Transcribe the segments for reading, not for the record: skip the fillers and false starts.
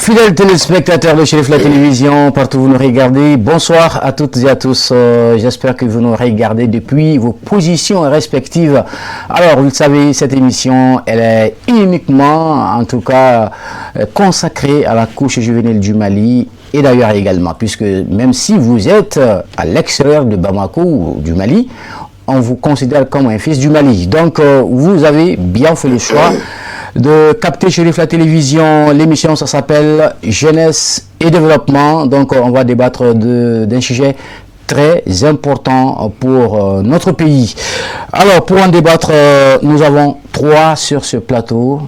Fidèles téléspectateurs de Chérif la télévision, partout où vous nous regardez, bonsoir à toutes et à tous. J'espère que vous nous regardez depuis vos positions respectives. Alors, vous le savez, cette émission, elle est uniquement, en tout cas, consacrée à la couche juvénile du Mali et d'ailleurs également, puisque même si vous êtes à l'extérieur de Bamako ou du Mali, on vous considère comme un fils du Mali. Donc, vous avez bien fait le choix de capter Chérif la télévision. L'émission, ça s'appelle Jeunesse et développement. Donc, on va débattre d'un sujet très important pour notre pays. Alors, pour en débattre, nous avons trois sur ce plateau.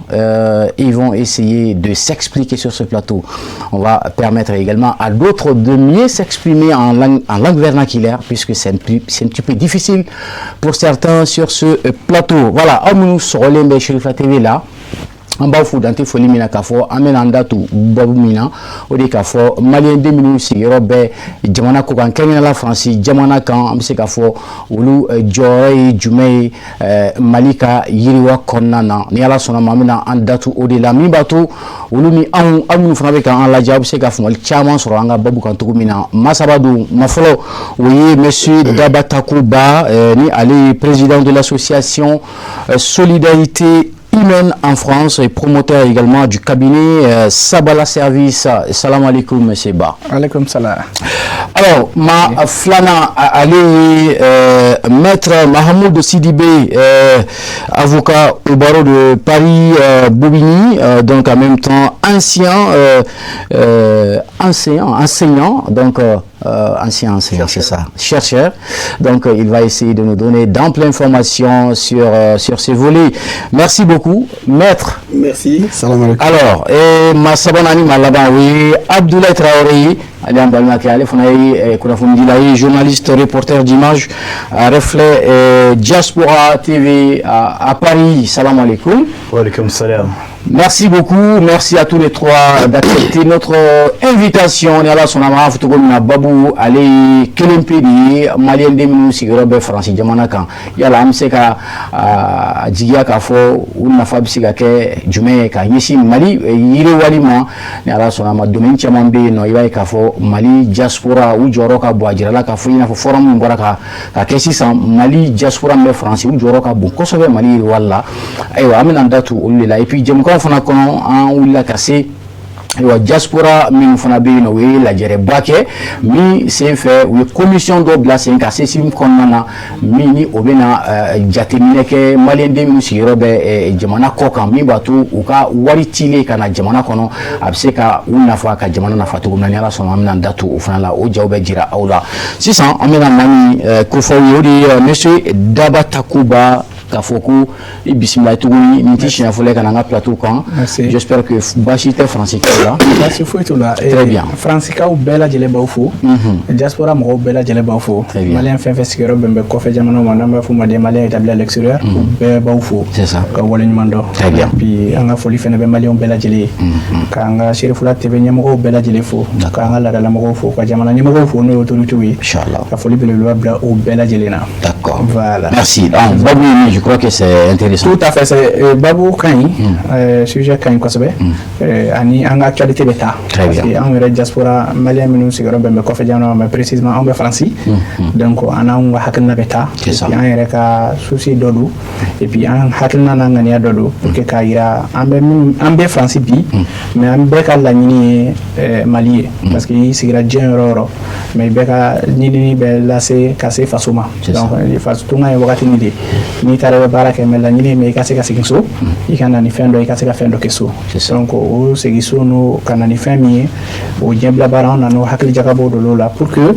Ils vont essayer de s'expliquer sur ce plateau. On va permettre également à d'autres de mieux s'exprimer en langue vernaculaire, puisque c'est un petit peu difficile pour certains sur ce plateau. Voilà, aw minnu sɔgɔlen bɛ Chérif la TV la, an b'aw fo dante foli min na k'a fɔ an bɛna an da tu babu min na, o de k'a fɔ maliyɛn den minnu sigiyɔrɔ bɛ jamana kɔ kan, kɛrɛnkɛrɛnnenya la Faransi jamana kan, an bɛ se k'a fɔ olu jɔyɔrɔ ye jumɛn ye Mali ka yiriwa kɔnɔna na. Ni Ala sɔnna ma, an bɛna an da tu o de la, min b'a to olu ni anw, aw minnu fana bɛ k'an lajɛ, aw bɛ se ka faamuyali caman sɔrɔ an ka babu kan cogo min na. Maa saba don. Ma fɔlɔ, o ye monsieur Daba Takuba, ni ale ye président de l'association Solidarité humaine en France et promoteur également du cabinet Sabala Service. Salam alaikum, monsieur Ba. Alaikum salam. Alors, ma filanan, ale maître Mahamoud Sidibé, avocat au barreau de Paris Bobigny, donc en même temps ancien enseignant, enseignant, donc ancien enseignant, c'est ça, chercheur. Donc il va essayer de nous donner d'amples informations sur ces volets. Merci beaucoup, maître. Merci. Salam alaikum. Alors, et ma sabanan ni ma laban, oui, Abdoulaye Traoré, ale an balimakɛ, ale fana ye kunnafonidila ye, journaliste, reporter d'image à Reflet Diaspora TV à Paris. Salam alaikum. Wa alaikum salam. Merci beaucoup, merci à tous les trois d'accepter notre invitation. Ni Ala sɔnna ma, an fɔ cogo min na, babu ale ye kelen pe de ye: maliyɛn den minnu sigiyɔrɔ bɛ Faransi jamana kan, yala an bɛ se ka a jigiya k'a fɔ u nafa bɛ se ka kɛ jumɛn ye ka ɲɛsin Mali yiriwali ma? Ni Ala sɔnna ma, domaine caman bɛ yen nɔ, i b'a ye k'a fɔ Mali diaspora u jɔyɔrɔ ka bon. A jirala k'a fɔ i n'a fɔ forum min bɔra ka kɛ sisan, Mali diaspora min bɛ Faransi, u jɔyɔrɔ ka bon kosɛbɛ Mali yiriwali la. Ayiwa, an bɛna an da tu olu de la. Et puis jɛmukan fana kɔnɔ, an wulila ka se, ayiwa, diaspora minnu fana bɛ yen nɔ, u ye lajɛrɛba kɛ min sen fɛ, u ye commission dɔ bila sen kan CSIM kɔnɔna na, min ni o bɛna jateminɛ kɛ maliyɛnden minnu sigiyɔrɔ bɛ jamana kɔ kan, min b'a to u ka wari cilen ka na jamana kɔnɔ, a bɛ se ka u nafa, ka jamana nafa cogo min na. Ni Ala sɔnna, an bɛna da tu o fana la. O jaw bɛ jira aw la. Sisan, an bɛna maa min ko fɔ aw ye, o de ye monsieur Daba Takuba. K'a fɔ ko i bisimila tuguni, nin tɛ siɲɛ fɔlɔ ye ka na an ka plateau kan. J'espère que baasi tɛ Faransikaw la. Baasi foyi t'u la. Très bien. Faransikaw bɛɛ lajɛlen b'aw fo, diaspora mɔgɔw bɛɛ lajɛlen b'aw fo, maliyɛn fɛn fɛn sigiyɔrɔ bɛn bɛ kɔfɛ jamanaw ma, n'an b'a f'u ma des Maliens établis à l'extérieur, u bɛɛ b'aw fo. C'est ça. Ka waleɲuman dɔn. Très bien. Puis an ka foli fɛnɛ bɛ maliyɛnw bɛɛ lajɛlen ye, k'an ka Cherifula TV ɲɛmɔgɔw bɛɛ lajɛlen fo, k'an ka laadalamɔgɔw fo, ka jamana ɲɛmɔgɔw fo, n'o ye autorités ye. Inchallah. Ka foli belebeleba bila o bɛɛ lajɛlen na. D'accord. Voilà. Merci. Donc, babu, je crois que c'est intéressant. Tout à fait, c'est babu ka ɲi, sujet ka ɲi kosɛbɛ, ani an ka actualité bɛ taa. Très parce bien. que anw yɛrɛ diaspora malien minnu sigiyɔrɔ bɛn bɛ kɔfɛ jamana ma, mais précisément anw bɛ Faransi, donc an n'anw ka hakilina bɛ taa. C'est ça. Et puis an yɛrɛ ka souci dɔ don, et puis an hakilina n'an ŋaniya dɔ don pour que k'a yira an bɛ minnu, an bɛ Faransi bi, mais an bɛɛ ka laɲini ye Mali ye, parce que i sigira diɲɛ yɔrɔ o yɔrɔ, mais bɛɛ ka ɲinini bɛ lase ka se faso ma. C'est ça. Donc faso tunga ye wagatinin de ye, n'i taara i bɛ baara kɛ, mais laɲini ye mais i ka se ka segin so, i ka na ni fɛn dɔ, i ka se ka fɛn dɔ kɛ so. C'est ça. Donc o segin so n'o ka na ni fɛn min ye, o ɲɛbila baara, an nana o hakili jagabɔ dɔ la pour que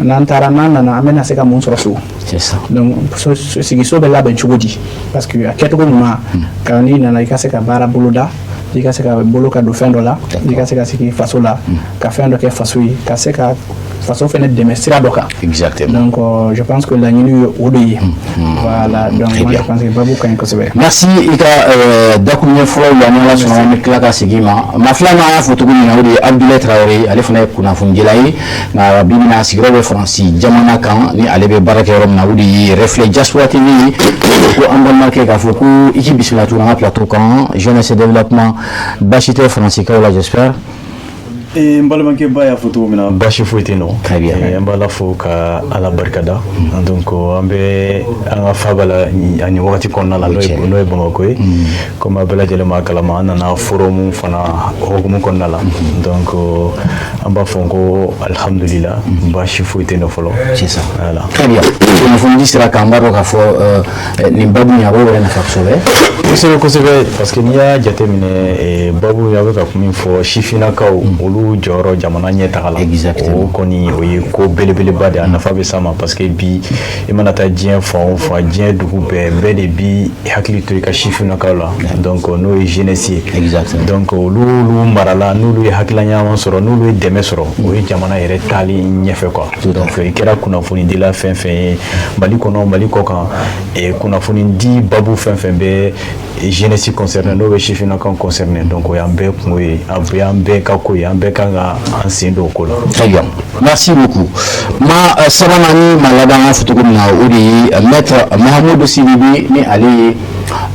n'an taara, n'an nana, an bɛna se ka mun sɔrɔ so. C'est ça. Donc sigiso bɛ labɛn cogo di? Parce que a kɛcogo ɲuman ka n'i nana, i ka se ka baara boloda, i ka se ka bolo ka don fɛn dɔ la, i ka se ka sigi faso la, ka fɛn dɔ kɛ faso ye, ka se ka faso fɛnɛ dɛmɛ sira dɔ kan. Exactement. Donc je pense que laɲini ye o de ye. Voilà, donc Très moi bien. je pense que babu ka ɲi kosɛbɛ. Merci i ka dakuruɲɛ fɔlɔw la. Ni Ala sɔnna, an bɛ tila ka segin ma. Maa filanan, an y'a fɔ cogo min na, o de ye Abdoulaye Traoré. Ale fana ye kunnafonidila ye, nka bi bi in na a sigiyɔrɔ bɛ Faransi jamana kan, ni ale bɛ baara kɛ yɔrɔ min na, o de ye Reflet Diaspora TV ye. Ko an balimakɛ, k'a fɔ ko i k'i bisimila tuguni an ka plateau kan, jeunesse et développement. Baasi tɛ Faransikaw la, j'espère. N balimakɛ ba y'a fɔ cogo min na, baasi foyi tɛ nɔ. Très bien. An b'Ala fo ka Ala barikada. Donc an bɛ an ka faba la ani wagati kɔnɔna la, n'o ye Bamakɔ ye. Komi a bɛɛ lajɛlen b'a kalama, an nana forum fana hokumu kɔnɔna la. Donc an b'a fɔ ko alhamdulila, baasi foyi tɛ nɔ fɔlɔ. C'est ça. Voilà. Très bien. Kunnafoni sira kan, an b'a dɔn k'a fɔ nin babu in, a b'o yɛrɛ nafa kosɛbɛ. Kosɛbɛ kosɛbɛ, parce que n'i y'a jateminɛ, babu a bɛ ka min fɔ, sifinnakaw olu jɔyɔrɔ jamana ɲɛ taga la. Exactement. O kɔni, o ye ko belebeleba de ye, a nafa bɛ s'a ma, parce que bi i mana taa diɲɛ fan o fan, diɲɛ dugu bɛɛ, bɛɛ de bi hakili to i ka sifinnakaw la. Donc n'o ye jeunesse ye. Exactement. Donc olu marala, n'olu ye hakilina ɲuman sɔrɔ, n'olu ye dɛmɛ sɔrɔ, o ye jamana yɛrɛ taali ɲɛfɛ quoi. Donc i kɛra kunnafonidila fɛn fɛn ye Mali kɔnɔ, Mali kɔ kan, kunnafoni di babu fɛn fɛn bɛ jeunesse concerné, n'o bɛ sifinnakaw concerné, donc o y'an bɛɛ kungo ye, a y'an bɛɛ ka ko ye, an bɛɛ kan ka an sen don o ko la. Très bien. Merci beaucoup. Ma sabanan ni ma laban, an fɔ cogo min na, o de ye maître Mahamadou Sidibe, ni ale ye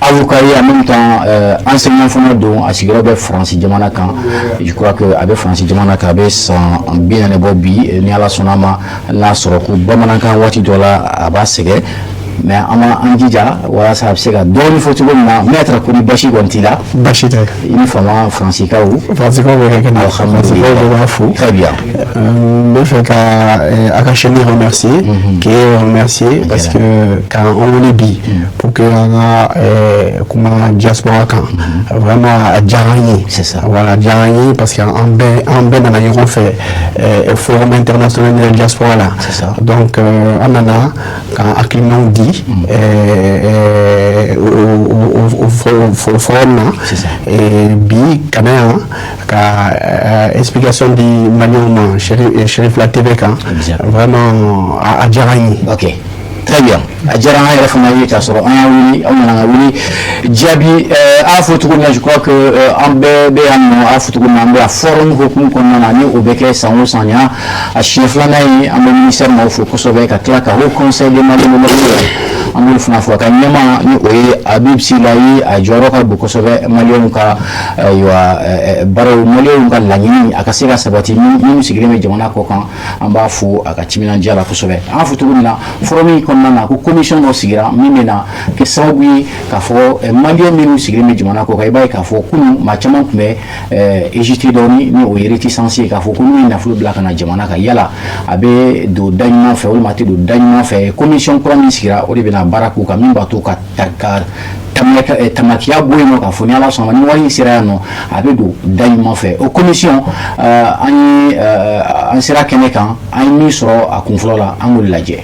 avocat ye, en même temps enseignant fana don. A sigiyɔrɔ bɛ Faransi jamana kan. Je crois que a bɛ Faransi jamana kan, a bɛ san 40 bɔ bi. Ni Ala sɔnna a ma, n'a sɔrɔ ko bamanankan waati dɔ la a b'a sɛgɛn, mais an ma an jija walasa a bɛ se ka dɔɔnin fɔ cogo min na. Maître, ko ni basi kɔni t'i la? Basi tɛ. I ni fama, Faransikaw? Faransikaw bɛ kɛ kɛnɛ, Faransikaw bɛɛ b'a fo. Très bien. N bɛ fɛ ka a ka chaîne remercier, k'e remercier, parce que k'an wele bi pour que an ka kuma diaspora kan, vraiment a diyara an ye. C'est ça. Voilà, a diyara an ye parce que an bɛɛ nana ɲɔgɔn fɛ forum international de la diaspora la. C'est ça. Donc an nana k'an hakilinaw di au forum na. C'est ça. Et bi ka na yan ka explication di Maliyɛnw ma Cherifla TV kan. Vraiment a diyara n ye. Ok. Très bien. A diyara an yɛrɛ fana ye k'a sɔrɔ an y'a wuli, aw nana wuli jaabi. A fɔ cogo min na, je crois que an bɛɛ bɛ yan nɔ, a fɔ cogo min na, an bɛ a forum hokumu kɔnɔna na, ni o bɛ kɛ san o san, nin y'a a siɲɛ filanan ye. An bɛ ministère maaw fo kosɛbɛ, ka tila ka Haut Conseil des Maliens de l'extérieur, an b'olu fana fo, a ka ɲɛmaa ni o ye Habib Sila ye. A jɔyɔrɔ ka bon kosɛbɛ Maliyɛnw ka ayiwa baaraw, Maliyɛnw ka laɲini a ka se ka sabati minnu sigilen bɛ jamana kɔ kan. An b'a fo a ka timinandiya la kosɛbɛ. An fɔ cogo min na, forum in kɔnɔna na, ko commission dɔ sigira min bɛna kɛ sababu ye k'a fɔ Maliyɛn minnu sigilen bɛ jamana kɔ kan, i b'a ye k'a fɔ kunun maa caman tun bɛ hésité dɔɔni, ni o ye réticence ye, k'a fɔ ko n'u ye nafolo bila ka na jamana kan, yala a bɛ don da ɲuman fɛ walima a tɛ don da ɲuman fɛ. Commission kura min sigira, o de bɛna baara k'u kan, min b'a to ka tamakiya bɔ yen nɔ, k'a fɔ ni Ala sɔnna, ni wari in sera yan nɔ, a bɛ don da ɲuman fɛ. O commission, an ye an sera kɛnɛ kan, an ye min sɔrɔ a kun fɔlɔ la, an k'o lajɛ.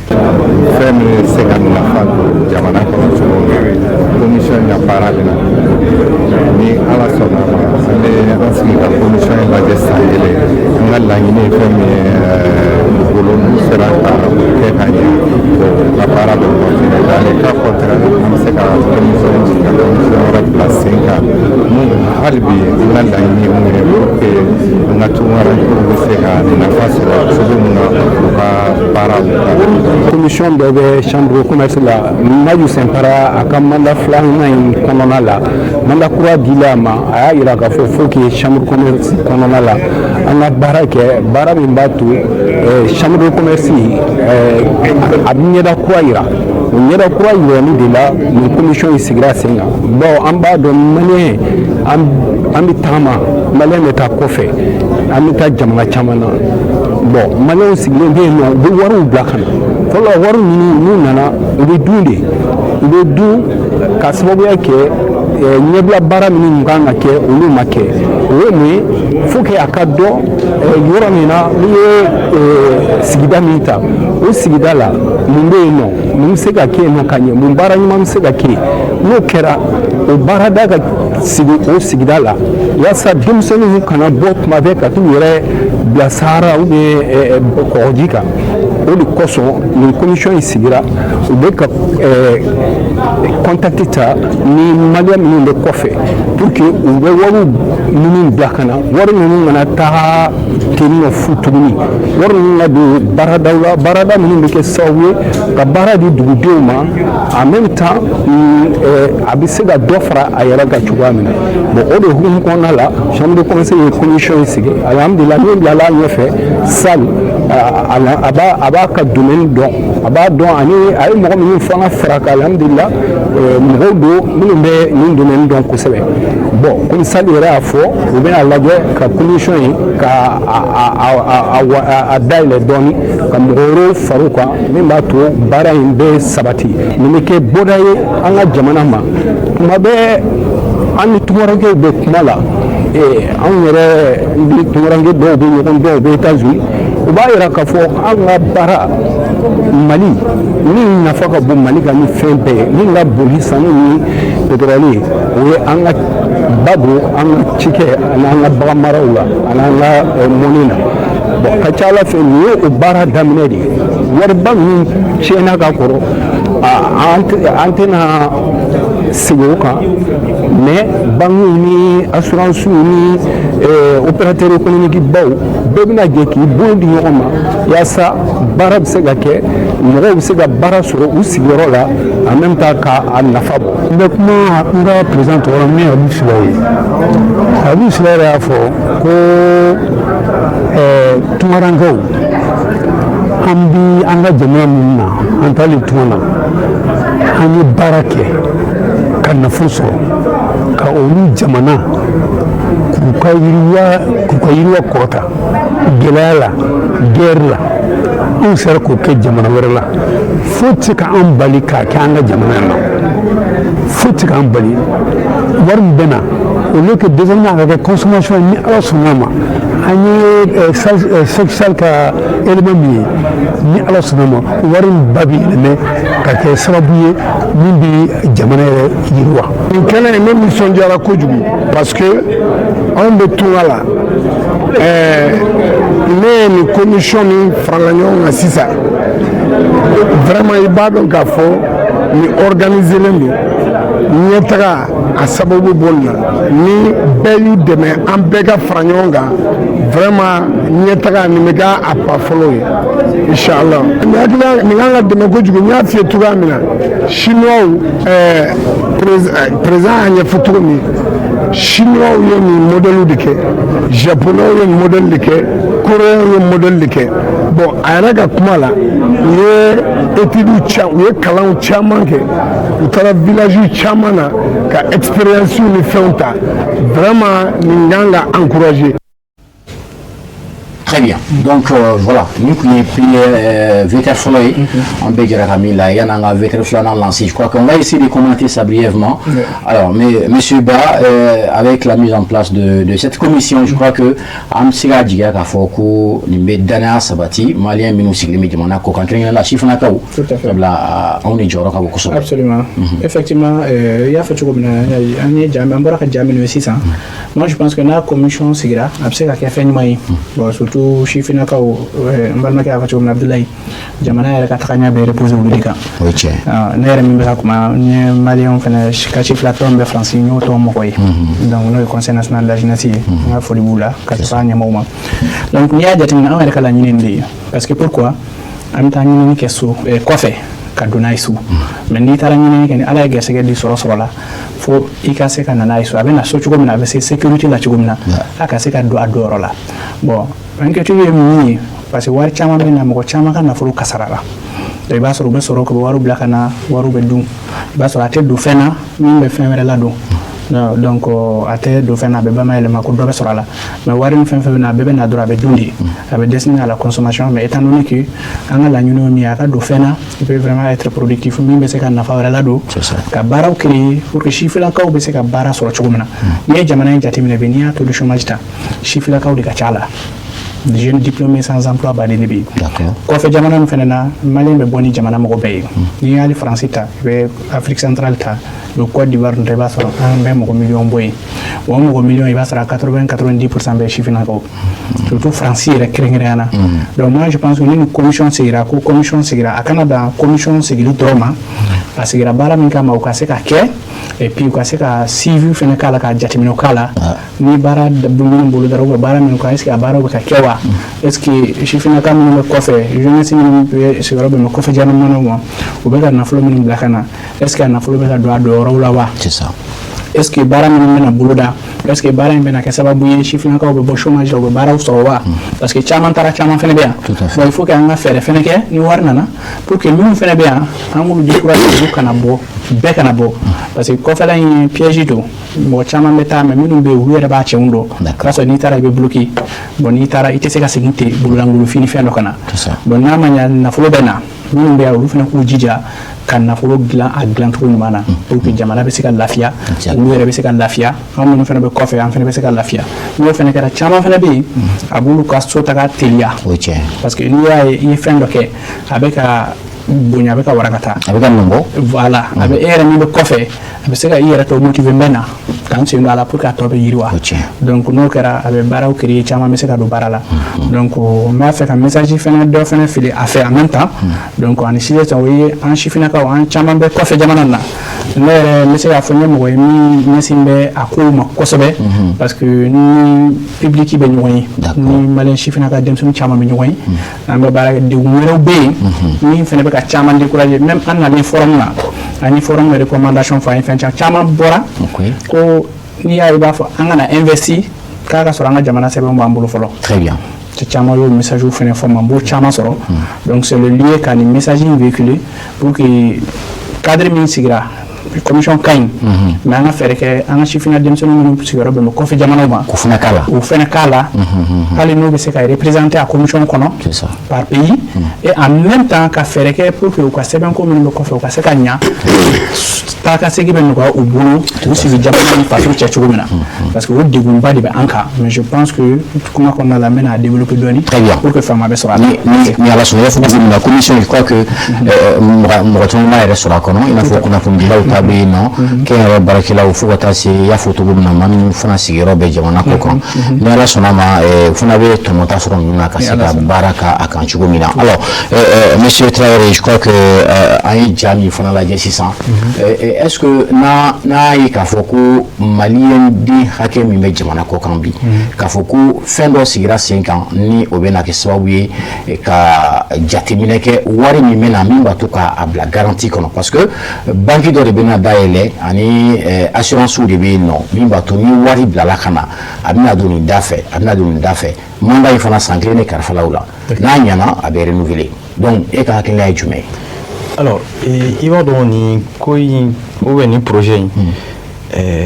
Fɛn min bɛ se ka nafa don jamana kɔnɔ cogo min na, commission in ka baara bɛ na, ni Ala sɔnna a ma, an bɛ an sigi ka commission in lajɛ san kelen. An ka laɲini ye fɛn min ye bolo, n'u sera ka kɛ ka ɲɛ, u ka baara bɛ continuer. Dans le cas contraire, an bɛ se ka commission in ka commission wɛrɛ bila sen kan. Mun hali bi an ka laɲini ye mun ye, pour que an ka tunkarankew bɛ se ka nafa sɔrɔ cogo min na u ka baaraw kan. Commission dɔ bɛ chambre de commerce la. Maju Sɛnpara, a ka mandat filanan in kɔnɔna la, mandat kura dila a ma, a y'a yira k'a fɔ faut que chambre de commerce kɔnɔna la, an ka baara kɛ, baara min b'a to chambre de commerce a bɛ ɲɛda kura yira. O ɲɛda kura yirali de la, nin commission in sigira sen kan, bawo an b'a dɔn Maliyɛn an bɛ tagama, Maliyɛn bɛ taa kɔfɛ, an bɛ taa jamana caman na. Bon, Maliyɛnw sigilen bɛ yen nɔ, u bɛ wariw bila ka na. Fɔlɔ, wari ninnu n'u nana, u bɛ dun de, u bɛ dun ka sababuya kɛ ɲɛbila baara minnu kan ka kɛ, olu ma kɛ. O ye mun ye? Faut que a ka dɔn yɔrɔ min na, n'i ye sigida min ta, o sigida la mun bɛ yen nɔ, mun bɛ se ka kɛ yen nɔ ka ɲɛ, mun baara ɲuman bɛ se ka kɛ yen. N'o kɛra, o baarada ka sigi o sigida la, yaasa denmisɛnninw kana bɔ tuma bɛɛ ka t'u yɛrɛ bila Sahara ou bien kɔgɔji kan. O de kosɔn nin commission in sigira. U bɛ ka contact ta ni Malien minnu bɛ kɔfɛ pour que u bɛ wariw minnu bila ka na, wari ninnu kana taga ten nɔ fu tuguni, wari ninnu ka don baaradaw la, baarada minnu bɛ kɛ sababu ye ka baara di dugudenw ma. En même temps, a bɛ se ka dɔ fara a yɛrɛ kan cogoya min na. Bon, o de hukumu kɔnɔna la, chambre de commerce ye commission in sigi. Alhamdulilah, min bilala a ɲɛfɛ, Sall, a b'a ka domaine dɔn, a b'a dɔn, ani a ye mɔgɔ minnu fanga fara kan, alhamdulilah, mɔgɔw don minnu bɛ nin domaine dɔn kosɛbɛ. Bon, komi Sall yɛrɛ y'a fɔ, u bɛna lajɛ ka commission in ka a dayɛlɛ dɔɔni, ka mɔgɔ wɛrɛw far'u kan min b'a to baara in bɛ sabati. Nin bɛ kɛ bɔda ye an ka jamana ma. Tuma bɛɛ an ni tunkarankew bɛ kuma la. Anw yɛrɛ ni tunkaranke dɔw bɛ ɲɔgɔn dɔn, u bɛ États-Unis, u b'a yira k'a fɔ an ka baara Mali min nafa ka bon Mali kan ni fɛn bɛɛ ye, min ka bon ni sanu ni pétrole ye, o ye an ka ba don an ka cikɛ ani an ka bagan maraw la ani an ka mɔni na. Bon, ka ca ala fɛ, nin ye o baara daminɛ de ye. Wariba min tiɲɛna ka kɔrɔ, an tɛna segin o kan, mais banques ni assurance ni opérateur économique baw bɛɛ bɛna jɛ k'i bolo di ɲɔgɔn ma yaasa baara bɛ se ka kɛ, mɔgɔw bɛ se ka baara sɔrɔ u sigiyɔrɔ la, en même temps ka a nafa bɔ. N bɛ kuma n ka président tɔgɔ la, min ye Abu Sila ye. Abu Sila yɛrɛ y'a fɔ ko tunkarankew, an bi an ka jamana ninnu na, an taalen tunga na, an ye baara kɛ ka nafolo sɔrɔ ka olu jamana k'u ka yiriwa kɔrɔta. Gɛlɛya la, guerre la, anw sera k'o kɛ jamana wɛrɛ la. Foyi tɛ se ka an bali k'a kɛ an ka jamana in na, foyi tɛ se k'an bali. Wari min bɛ na, au lieu que désormais a ka kɛ consommation, ni Ala sɔnna ma, an ye social ka élément min ye, ni Ala sɔnna ma, wari in ba bɛ yɛlɛmɛ ka kɛ sababu ye min bɛ jamana yɛrɛ yiriwa. Nin kɛnɛ in, ne nisɔndiyara kojugu parce que anw bɛ tunga la. Ne ye nin commission min farala ɲɔgɔn kan sisan, vraiment, i b'a dɔn k'a fɔ nin organisélen don. Ɲɛtaga a sababu bɔ nin na. Ni bɛɛ y'u dɛmɛ, an bɛɛ ka fara ɲɔgɔn kan, vraiment, ɲɛtaga nin bɛ kɛ a pas fɔlɔ ye, inshallah. Nin hakili nin kan ka dɛmɛ kojugu. N y'a f'i ye cogoya min na, Chinois, président y'a ɲɛfɔ cogo min, Chinois ye nin modèle de kɛ, Japonais ye nin modèle de kɛ, Coréens ye modèle de kɛ. Bon, a yɛrɛ ka kuma la, u ye études u ye kalanw caman kɛ, u taara village caman na ka expérience ni fɛnw ta. Vraiment, nin kan ka encourager. Très bien. Donc voilà, nous qui VTR fɔlɔ ye, an bɛɛ jɛra ka min la, yan'an ka VTR filanan lancer. Je crois qu'on va essayer de commenter ça brièvement. Alors, mais Monsieur Ba, avec la mise en place de cette commission, je crois que an bɛ se k'a jigiya k'a fɔ ko nin bɛ danaya sabati Malien minnu sigilen bɛ jamana kɔ kan, kɛrɛnkɛrɛnnenya la sifinnakaw, sabula anw de jɔyɔrɔ ka bon kosɛbɛ. Absolument. Effectivement, i y'a fɔ cogo min na, an ye ja, an bɔra ka ja minnu ye sisan. Moi, je pense que n'a commission sigira, a bɛ se ka kɛ fɛn ɲuman ye. Bon, surtout sifinnakaw, n balimakɛ y'a fɔ cogo min na, Abdoulaye, jamana yɛrɛ ka tagaɲɛ bɛ reposer olu de kan. O ye tiɲɛ. Ne yɛrɛ min bɛ ka kuma, n ye Malien fɛnɛ ka sifila tɔn bɛ Faransi, n y'o tɔn mɔgɔ ye. Donc n'o ye Conseil national de la jeunesse ye, n ka foli b'u la ka taga ɲɛmɔgɔw ma. Donc n'i y'a jateminɛ, anw yɛrɛ ka laɲini nin de ye. Parce que pourquoi an bɛ taa ɲinini kɛ so kɔfɛ ka don n'a ye so? Mais n'i taara ɲinini kɛ, ni Ala ye gɛrɛsɛgɛ di sɔrɔ sɔrɔ la, fo i ka se ka na n'a ye so, a bɛ na so cogo min na, a bɛ se sécurité la cogo min na, a ka se ka don a donyɔrɔ la. Bon, inquiétude ye min ye, parce que wari caman bɛ na, mɔgɔ caman ka nafolo kasara la. I b'a sɔrɔ u bɛ sɔrɔ k'u bɛ wariw bila ka na, wariw bɛ dun. I b'a sɔrɔ a tɛ don fɛn na min bɛ fɛn wɛrɛ ladon. Donc a tɛ don fɛn na, a bɛ bayɛlɛma ko dɔ bɛ sɔrɔ a la, mais wari ni fɛn fɛn bɛ na, a bɛɛ bɛ na dɔrɔn, a bɛ dun de, a bɛ destiné à la consommation. Mais étant donné que an ka laɲini ye min ye, a ka don fɛn na, il peut vraiment être productif, min bɛ se ka nafa wɛrɛ ladon, ka baaraw créer pour que sifilakaw bɛ se ka baara sɔrɔ cogo min na. N'i ye jamana in jateminɛ bi, n'i y'a taux de chômage ta, sifilakaw de ka ca a la. Jeunes diplômés sans emploi baden de bɛ yen. Kɔfɛ jamana min fana na, Malien bɛ bɔ ni jamana mɔgɔ bɛɛ ye. N'i y'ale Faransi ta, i bɛ Afrique centrale ta. Donc Côte d'Ivoire tɛ, i b'a sɔrɔ an bɛ mɔgɔ miliyɔn bɔ yen. O mɔgɔ miliyɔn, i b'a sɔrɔ 80 90% bɛ sifinnakaw, surtout Faransi yɛrɛ kɛrɛnkɛrɛnnenya la. Donc moi, je pense que ni nin commission sigira, ko commission sigira, a kana dan commission sigili dɔrɔn ma. A sigira baara min kama, o ka se ka kɛ, et puis u ka se ka suivi fɛnɛ k'a la, ka jateminɛw k'a la, ni baara minnu bolodara ou bien baara minnu kan, est ce que a baaraw bɛ ka kɛ wa? Est ce que sifinnaka minnu bɛ kɔfɛ, jeunesse minnu bɛ sigiyɔrɔ bɛn bɛ kɔfɛ jamanaw ma, u bɛ ka nafolo minnu bila ka na, est ce que a nafolo bɛ ka don a donyɔrɔw la wa? C'est ça. Est ce que baara minnu bɛna boloda, est ce que baara in bɛna kɛ sababu ye sifinnakaw bɛ bɔ chômage la, u bɛ baaraw sɔrɔ wa? Parce que caman taara, caman fɛnɛ bɛ yan. Tout à fait. Bon, il faut que an ka fɛɛrɛ fɛnɛ kɛ ni wari nana, pour que minnu fɛnɛ bɛ yan, an k'olu décourager, olu kana bɔ, bɛɛ kana bɔ, parce que kɔfɛla in ye piège don. Mɔgɔ caman bɛ taa, mais minnu bɛ yen, olu yɛrɛ b'a cɛnw dɔn. O b'a sɔrɔ n'i taara, i bɛ bloqué. Bon, n'i taara, i tɛ se ka segin ten bololankolon fini fɛn dɔ ka na. C'est ça. Bon, n'a ma ɲa nafolo bɛ na, minnu bɛ yan, olu fana k'u jija ka nafolo dilan a dilancogo ɲuman na, pour que jamana bɛ se ka lafiya, olu yɛrɛ bɛ se ka lafiya, an minnu fana bɛ kɔfɛ, an fana bɛ se ka lafiya. N'o fana kɛra, caman fana bɛ yen, a b'olu ka so taga teliya. O ye tiɲɛ ye. Parce que n'i y'a ye i ye fɛn dɔ kɛ, a bɛ ka bonya, a bɛ ka warakata. A bɛ ka nɔgɔ. Voilà, a bɛ e yɛrɛ min bɛ kɔfɛ, a bɛ se ka i yɛrɛ tɔ motiver, n bɛ na ka n sen don a la pour que a tɔ bɛ yiriwa. O tiɲɛ. Donc n'o kɛra, a bɛ baaraw créer, caman bɛ se ka don baara la. Donc n b'a fɛ ka message fɛnɛ dɔ fɛnɛ fili a fɛ en même temps. Donc ani sisan, o ye an sifinnakaw, an caman bɛ kɔfɛ jamana na. Ne yɛrɛ n bɛ se k'a fɔ n ye mɔgɔ ye min ɲɛsin bɛ a kow ma kosɛbɛ, parce que ni public bɛ ɲɔgɔn ye, ni malien sifinnaka denmisɛnnin caman bɛ ɲɔgɔn ye, an bɛ baara kɛ. Degun wɛrɛw bɛ yen min fɛnɛ bɛ ka caman décourager. Même an nalen forum na, an ye forum recommandation fɔ, an ye fɛn caman caman bɔra ko n'i y'a ye i b'a fɔ an kana investir k'a ka sɔrɔ an ka jamana sɛbɛnw b'an bolo fɔlɔ. Très bien. Caman y'o message fɛnɛ fɔ ma, n b'o caman sɔrɔ. Donc c'est le lieu ka nin message in véhiculer pour que cadre min sigira, commission ka ɲi, mais an ka fɛɛrɛ kɛ an ka sifinna denmisɛnnin minnu sigiyɔrɔ bɛn bɛ kɔfɛ jamanaw ma, k'o fana k'a la. O fɛnɛ k'a la, hali n'u bɛ se ka représenter a commission kɔnɔ C'est ça. par pays, et en même temps ka fɛɛrɛ kɛ pour que u ka sɛbɛnko minnu bɛ kɔfɛ, u ka se ka ɲa, taa ka segin bɛ nɔgɔya u bolo, u sigi jamana ni faso cɛ cogo min na, parce que o degunba de bɛ an kan. Mais je pense que kuma kɔnɔna la, n bɛna développer dɔɔni Très bien. pour que faama bɛ sɔrɔ a la. Ni Ala sɔnna, i b'a fɔ cogo min na, commission, je crois que mɔgɔ caman b'a yɛrɛ sɔrɔ a kɔnɔ, i n'a fɔ kunnafonidilaw ta bɛ yen nɔ, kɛnyɛrɛye baarakɛlaw, fo ka taa se i y'a fɔ cogo min na, maa minnu fana sigiyɔrɔ bɛ jamana kɔ kan. Ni Ala sɔnna ma, o fana bɛ tɔmɔta sɔrɔ ninnu na ka se ka baara k'a a kan cogo min na. Alors, monsieur Traoré, je crois que an ye ja min fana lajɛ sisan, est-ce que n'a ye k'a fɔ ko malien den hakɛ min bɛ jamana kɔ kan bi, k'a fɔ ko fɛn dɔ sigira sen kan ni o bɛna kɛ sababu ye ka jateminɛ kɛ wari min bɛ na, min b'a to k'a bila garantie kɔnɔ, parce que banque dɔ de bɛna dayɛlɛ ani assurance de bɛ yen nɔ min b'a to ni wari bilala ka na, a bɛna don nin da fɛ, a bɛna don nin da fɛ. Mandat in fana, san kelen de kalifala o la, n'a ɲɛna, a bɛ renouveler. Donc e ka hakilina ye jumɛn ye? Alors, i b'a dɔn, nin ko in ou bien nin projet in,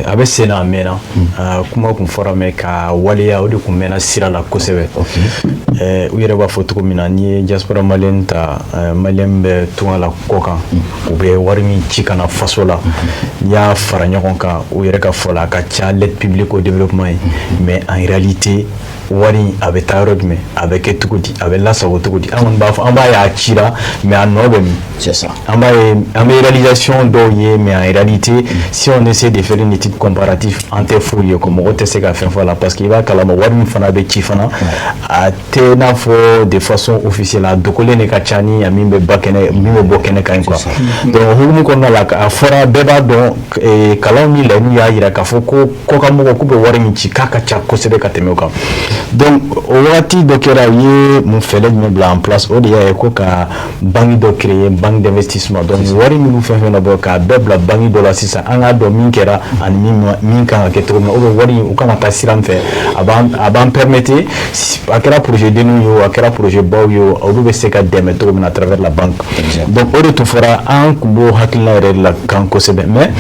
a bɛ sen na, a mɛnna, a kuma kun fɔra, mais ka waleya, o de kun mɛnna sira la kosɛbɛ. U yɛrɛ b'a fɔ cogo min na, n'i ye diaspora malienne ta, malien bɛ tunga la kɔ kan, u bɛ wari min ci ka na faso la, n'i y'a fara ɲɔgɔn kan, u yɛrɛ ka fɔ la, a ka ca l'aide publique au développement ye. Mais en réalité, wari in, a bɛ taa yɔrɔ jumɛn, a bɛ kɛ cogo di, a bɛ lasago cogo di? An kɔni b'a fɔ, an b'a ye a cira, mais a nɔ bɛ min? C'est ça. An b'a ye, an bɛ réalisation dɔw ye, mais en réalité, si on essaie de faire une étude comparative, an tɛ foyi ye ko mɔgɔ tɛ se ka fɛn fɔ a la, parce que i b'a kalama, wari min fana bɛ ci fana, a tɛ n'a fɔ de façon officielle, a dogolen de ka ca ni a min bɛ ba kɛnɛ, min bɛ bɔ kɛnɛ kan ye quoi. Donc o hukumu kɔnɔna la, a fɔra, bɛɛ b'a dɔn, kalanw ni laɲiniw y'a jira k'a fɔ ko kɔkanmɔgɔw k'u bɛ wari min ci, k'a ka ca kosɛbɛ ka tɛmɛ o kan. Donc o wagati dɔ kɛra, u ye mun fɛɛrɛ jumɛn bila en place? O de y'a ye ko ka banque dɔ créer, banque d'investissement. Donc wari minnu fɛn fɛn na bɔ, k'a bɛɛ bila banque dɔ la sisan, an k'a dɔn min kɛra ani min kan ka kɛ cogo min na, ou bien wari in u kan ka taa sira min fɛ, a b'an permettre, a kɛra projet denninw ye o, a kɛra projet baw ye o, olu bɛ se ka dɛmɛ cogo min na à travers la banque. Donc o de tun fɔra, an tun b'o hakilina yɛrɛ de la kan kosɛbɛ. Mais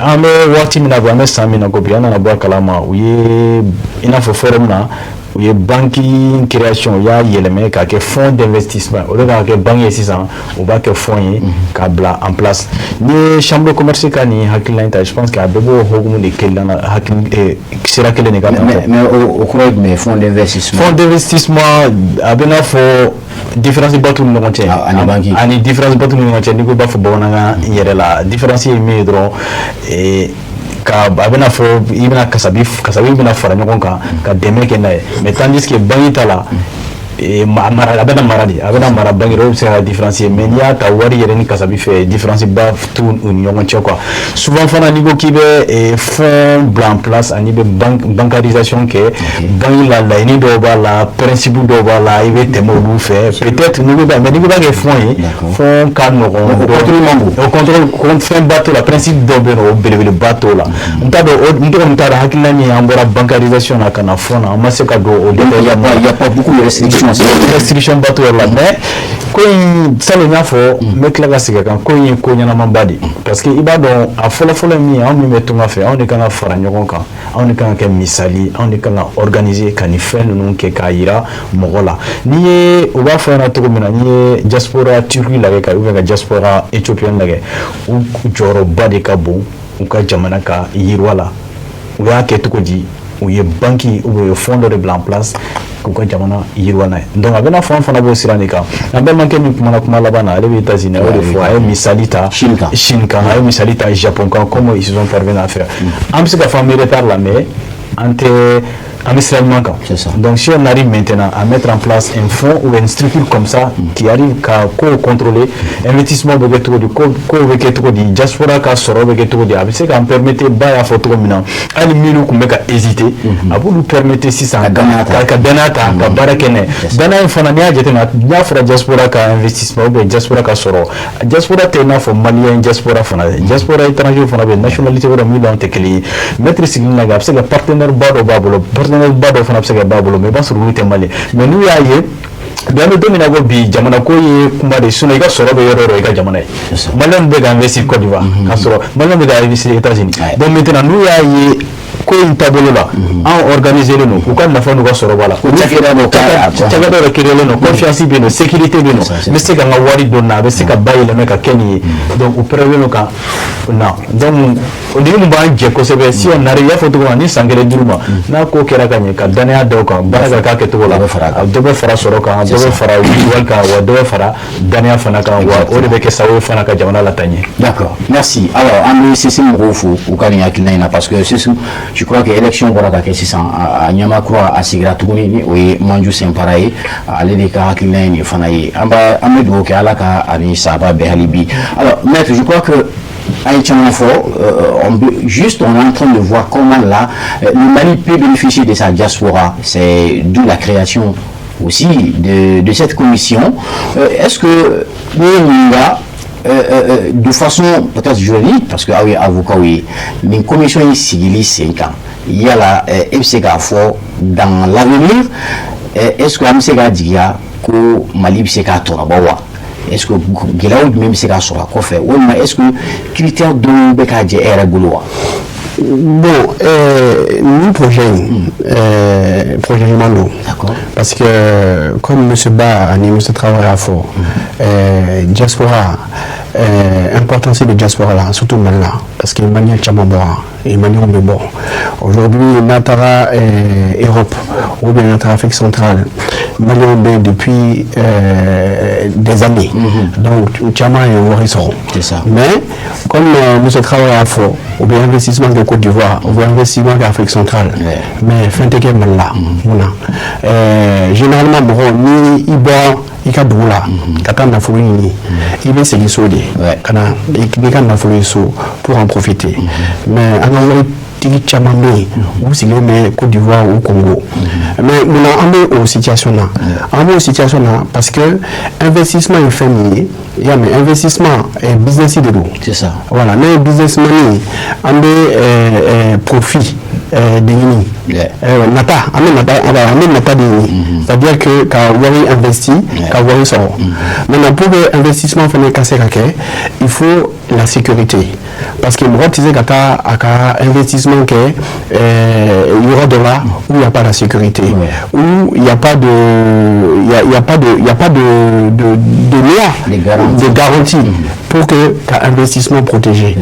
an bɛ waati min na bi, an bɛ san min na ko bi, an nana bɔ a kalama, u ye i n'a fɔ forum na. U ye banque création, u y'a yɛlɛmɛ k'a kɛ fonds d'investissement. O de k'a kɛ banque ye sisan, u b'a kɛ fonds ye k'a bila en place. Ni ye chambre de commerce ka nin hakilina in ta, je pense que a bɛɛ b'o hokumu de kelen na, hakili sira kelen de kan. Mais o kɔrɔ ye jumɛn, fonds d'investissement? Fonds d'investissement, a bɛ n'a fɔ différence ba t'u ni ɲɔgɔn cɛ. Ani banque. Ani différence ba t'u ni ɲɔgɔn cɛ. N'i ko i b'a fɔ bamanankan yɛrɛ la, différence ye min ye dɔrɔn, ka a bɛna fɔ i bɛna kasabi kasabi bɛna fara ɲɔgɔn kan ka dɛmɛ kɛ n'a ye. Mais tandis que banque ta la, mara, a bɛna mara de, a bɛna mara banque, o bɛ se ka différence ye. Mais n'i y'a ta wari yɛrɛ ni kasabi fɛ, différence ba t'u ni ɲɔgɔn cɛ quoi. Souvent fana, n'i ko k'i bɛ fonds bila en place ani bɛ bancarisation kɛ banque la, laɲini dɔw b'a la, principe dɔw b'a la, i bɛ tɛmɛ olu fɛ peut-être. N'i ko mais n'i ko b'a kɛ fonds ye, fonds ka nɔgɔn. O contrôle man bon. O contrôle fɛn ba t'o la, principe dɔw bɛ yen nɔ, o belebeleba t'o la. N t'a dɔn, n tɔgɔ t'a dɔn, hakilina min an bɔra bancarisation na ka na fonds na, an ma se ka don o détail. Il y a pas beaucoup de restrictions. Restriction ba t'o yɔrɔ la. Mais ko in salon, n y'a fɔ, n bɛ tila ka segin a kan, ko in ye ko ɲɛnamaba de, parce que i b'a dɔn, a fɔlɔ-fɔlɔ ye min ye, anw min bɛ tunga fɛ, anw de kan ka fara ɲɔgɔn kan, anw de kan ka kɛ misali, anw de kan ka organiser ka nin fɛn ninnu kɛ k'a yira mɔgɔ la. N'i ye, u b'a fɔ ɲɛna cogo min na, n'i ye diaspora turque lajɛ ka ou bien ka diaspora éthiopienne lajɛ, u jɔyɔrɔba de ka bon u ka jamana ka yiriwa la. U y'a kɛ cogo di? U ye banque ou bien u ye fonds dɔ de bila en place k'u ka jamana yiriwa n'a ye. Donc a bɛna fɔ, an fana b'o sira de kan. An balimakɛ min kumana kuma laban na, ale bɛ États-Unis, a y'o de fɔ, a ye misali ta Chine kan. Chine kan, a ye misali ta Japon kan, comment ils se sont parvenus à faire. An bɛ se ka fɔ an bɛ retard la, mais an tɛ, an bɛ sira ɲuman kan. C'est ça. Donc si on arrive maintenant à mettre en place un fonds ou une structure comme ça qui arrive ka kow contrôler, investissement bɛ kɛ cogo di, kow bɛ kɛ cogo di, diaspora ka sɔrɔ bɛ kɛ cogo di, a bɛ se k'an permettre, ba y'a fɔ cogo min na, hali minnu tun bɛ ka hésiter, a b'olu permettre sisan Ka danaya ta. ka danaya ta ka baara kɛ n'a ye. Danaya in fana, n'i y'a jateminɛ, n'a fɔra diaspora ka investissement ou bien diaspora ka sɔrɔ, diaspora tɛ i n'a fɔ malien diaspora fana dɛ. Diaspora étranger fana bɛ yen, nationalité wɛrɛ min n'anw tɛ kelen ye. Maître sigilen lajɛ, a bɛ se ka partenaire ba dɔ b'a bolo, partenaire ba dɔ fana bɛ se ka b'a bolo, mais i b'a sɔrɔ olu tɛ malien. Mais n'u y'a ye bi, an bɛ don min na ko bi, jamana ko ye kuma de, sinon i ka sɔrɔ bɛ yɔrɔ o yɔrɔ, i ka jamana ye. Malien bɛ ka investir Côte d'Ivoire, k'a sɔrɔ malien bɛ ka investir États-Unis. Donc maintenant, n'u y'a ye ko in taabolo la, anw organiser len don, u ka nafa n'u ka sɔrɔ b'a la. Cakɛda dɔ Cakɛda dɔ créé len don, confiance bɛ yen nɔ, sécurité bɛ yen nɔ, n bɛ se ka n ka wari don na, a bɛ se ka bayɛlɛmɛ ka kɛ nin ye. Donc u prêt don ka na. Donc o ni mun b'an jɛ kosɛbɛ, si on arrive, i y'a fɔ cogo min na, ni san kelen dir'u ma, n'a ko kɛra ka ɲɛ, ka danaya da u kan, baara ka k'a kɛcogo la, Dɔ bɛ fara a kan. Dɔ bɛ fara sɔrɔ kan, dɔ bɛ fara wali kan, wa dɔ bɛ fara danaya fana kan, wa o de bɛ kɛ sababu ye fana ka jamana lataa ɲɛ. D'accord, merci. Alors, an bɛ CSSM mɔgɔw fo u ka nin hakilina in na, parce que CSSM, je crois que élection bɔra ka kɛ sisan, a ɲɛmaa kura a sigira tuguni, ni o ye Manju Sɛnpara ye, ale de ka hakilina ye nin fana ye. An b'a an bɛ dugawu kɛ Ala ka ani saba bɛɛ hali bi. Alors, maître, je crois que an ye caman fɔ, on peut, juste on est en train de voir comment là, le Mali peut bénéficier de sa diaspora. C'est d'où la création aussi de cette commission. Est-ce que ni ye ɲininka de façon peut-être juridique, parce que aw ye avocat ye, nin commission in sigili sen kan, yala e bɛ se k'a fɔ dans l'avenir, est-ce que an bɛ se k'a jigiya ko Mali bɛ se k'a tɔnɔbɔ wa? Est-ce que gɛlɛyaw jumɛn bɛ se ka sɔrɔ a kɔfɛ, walima est-ce que critère dɔw bɛ k'a jɛ e yɛrɛ bolo wa? Bon, nin projet in, projet ɲuman don. Parce que comme M. Ba ani M. Traoré a fɔ, diaspora, importance de diaspora la, surtout Mali la, parce que Malien caman bɔra et Maliens bɛ bɔ. Aujourd'hui, n'a taara Europe ou bien n'a taara Afrique centrale, Maliens bɛ depuis des années. Donc caman ye wari sɔrɔ. C'est ça. Mais comme M. Traoré a fɔ, u bɛ investissement kɛ Côte d'Ivoire, u bɛ investissement kɛ Afrique centrale. Mais fɛn tɛ kɛ Mali la. Mun na? Généralement mɔgɔ ni i bɔra i ka dugu la ka taa nafolo ɲini, i bɛ segin so de ka na n'i ka nafolo ye so pour en profiter. Mais an ka waritigi caman bɛ yen, u sigilen bɛ Côte d'Ivoire ou Congo. Mais munna an bɛ o situation na? An b'o situation na parce que investissement ye fɛn min ye, i y'a mɛn, investissement business de don. C'est ça. Voilà, ne ye businessman ye, an bɛ profit de ɲini. Nata, an bɛ nata, an bɛ nata de ɲini, c'est-à-dire que ka wari investi, ka wari sɔrɔ. Maintenant, pour que investissement fana ka se ka kɛ, il faut la sécurité, parce que mɔgɔ tɛ se ka taa a ka investissement kɛ yɔrɔ dɔ la où il n'y a pas la sécurité, où il n'y a pas de il y a, pas de il y a pas de loi de de garantie pour que ka investissement protégé.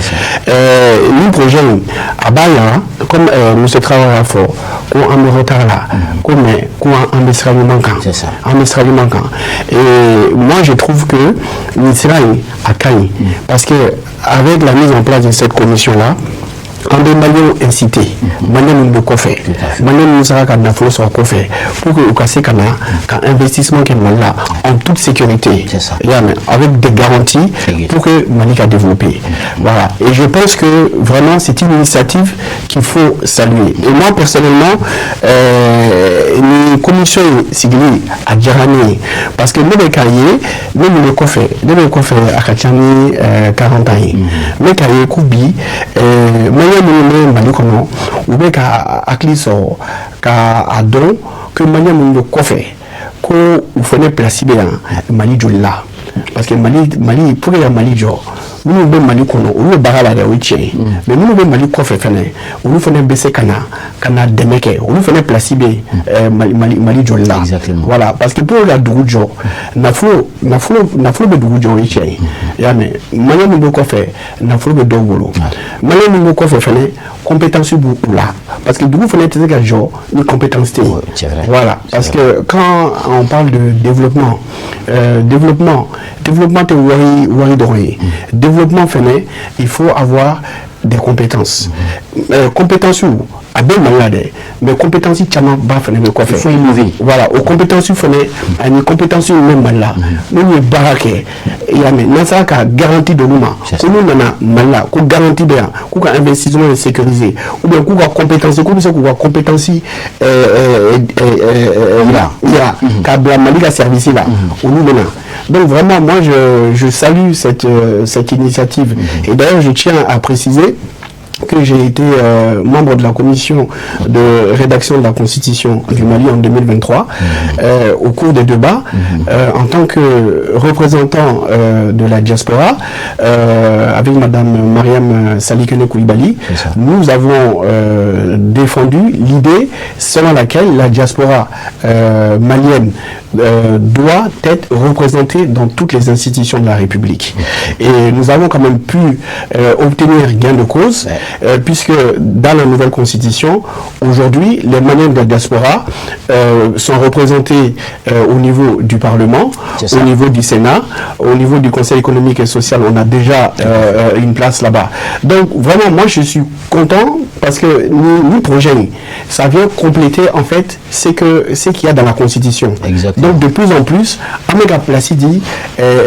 Ni projet in a b'a yira, comme monsieur Traoré y'a fɔ ko an bɛ retard la ko, mais ko an bɛ sira ɲuman kan. C'est ça. An bɛ sira ɲuman kan. Et moi, je trouve que nin sira in a ka ɲi, parce que avec la mise en place de cette commission là, an bɛ Maliyɛnw incité, Maliyɛn minnu bɛ kɔfɛ, Maliyɛn minnu sera ka nafolo sɔrɔ kɔfɛ, pour que u ka se ka na ka investissement kɛ Mali la en toute sécurité. C'est ça. I y'a mɛn, avec des garanties pour que Mali ka développer. Voilà, et je pense que vraiment c'est une initiative qu'il faut saluer. Et moi personnellement, ni commission in sigili a diyara ne ye, parce que ne bɛ k'a ye, ne mun bɛ kɔfɛ, ne bɛ kɔfɛ a ka ca ni 40 ans ye, n bɛ k'a ye ko bi Maliyɛn minnu bɛ Mali kɔnɔ, u bɛ ka hakili sɔrɔ ka a dɔn que Maliyɛn minnu bɛ kɔfɛ, ko u fana place bɛ yan Mali joli la, parce que Mali, pour que ka Mali jɔ, minnu bɛ Mali kɔnɔ, olu bɛ baara la dɛ, o ye tiɲɛ ye, mais minnu bɛ Mali kɔfɛ fɛnɛ, olu fɛnɛ bɛ se ka na dɛmɛ kɛ, olu fɛnɛ place bɛ yen Mali jɔli la. Voilà, parce que pour que ka dugu jɔ, nafolo bɛ dugu jɔ, o ye tiɲɛ ye. I y'a mɛn, Maliyɛn min bɛ kɔfɛ, nafolo bɛ dɔw bolo, Maliyɛn min bɛ kɔfɛ fɛnɛ, compétence b'u la, parce que dugu fɛnɛ tɛ se ka jɔ ni compétence tɛ yen. Voilà, parce que quand on parle de développement, développement tɛ wari dɔrɔn ye. Développement fɛnɛ, il faut avoir des compétences. Compétences a bɛ Mali la dɛ, mais compétences caman ba fɛnɛ bɛ kɔfɛ. Il faut innover. Voilà, o compétences fɛnɛ ani compétences min bɛ Mali la, n'olu ye baara kɛ, i y'a mɛn, n'an sera ka garantie d'olu ma ko n'u nana Mali la, ko garantie bɛ yan, k'u ka investissement est sécurisé, ou bien k'u ka compétence, k'u bɛ se k'u ka compétence yira k'a bila Mali ka service la, olu bɛ na. Donc vraiment, moi je salue cette initiative. Et d'ailleurs, je tiens à préciser que j'ai été membre de la commission de rédaction de la Constitution du Mali en 2023. Au cours des débats, en tant que représentant de la diaspora, avec Madame Mariam Salikene Koulibaly, nous avons défendu l'idée selon laquelle la diaspora malienne doit être représentée dans toutes les institutions de la République. Et nous avons quand même pu obtenir gain de cause, puisque dans la nouvelle constitution, aujourd'hui, les Maliens de la diaspora sont représentés au niveau du Parlement, au niveau du Sénat, au niveau du Conseil économique et social, on a déjà une place là-bas. Donc vraiment, moi je suis content parce que nous, projet, ça vient compléter en fait ce qu'il y a dans la constitution. Exactement. Donc de plus en plus, an bɛ ka place di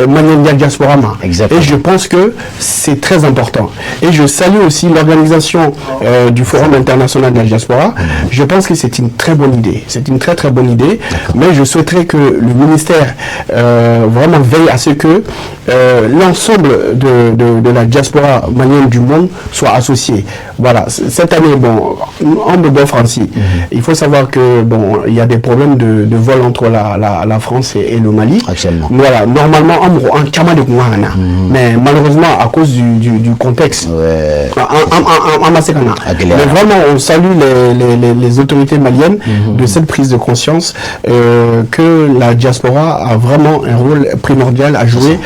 Malien diaspora ma. Et je pense que c'est très important. Et je salue aussi l'organisation du Forum international de la diaspora. Je pense que c'est une très bonne idée. C'est une très très bonne idée. Mais je souhaiterais que le ministère vraiment veille à ce que l'ensemble de la diaspora malienne du monde soit associé. Voilà. Cette année, bon, en bɔ France, il faut savoir que bon, il y a des problèmes de vol entre la France et le Mali. Actuellement. Voilà. Normalement, an caman de kun kan ka na. Mais malheureusement, à cause du contexte, an ma se ka na. Mais vraiment, on salue les autorités maliennes de cette prise de conscience que la diaspora a vraiment un rôle primordial à jouer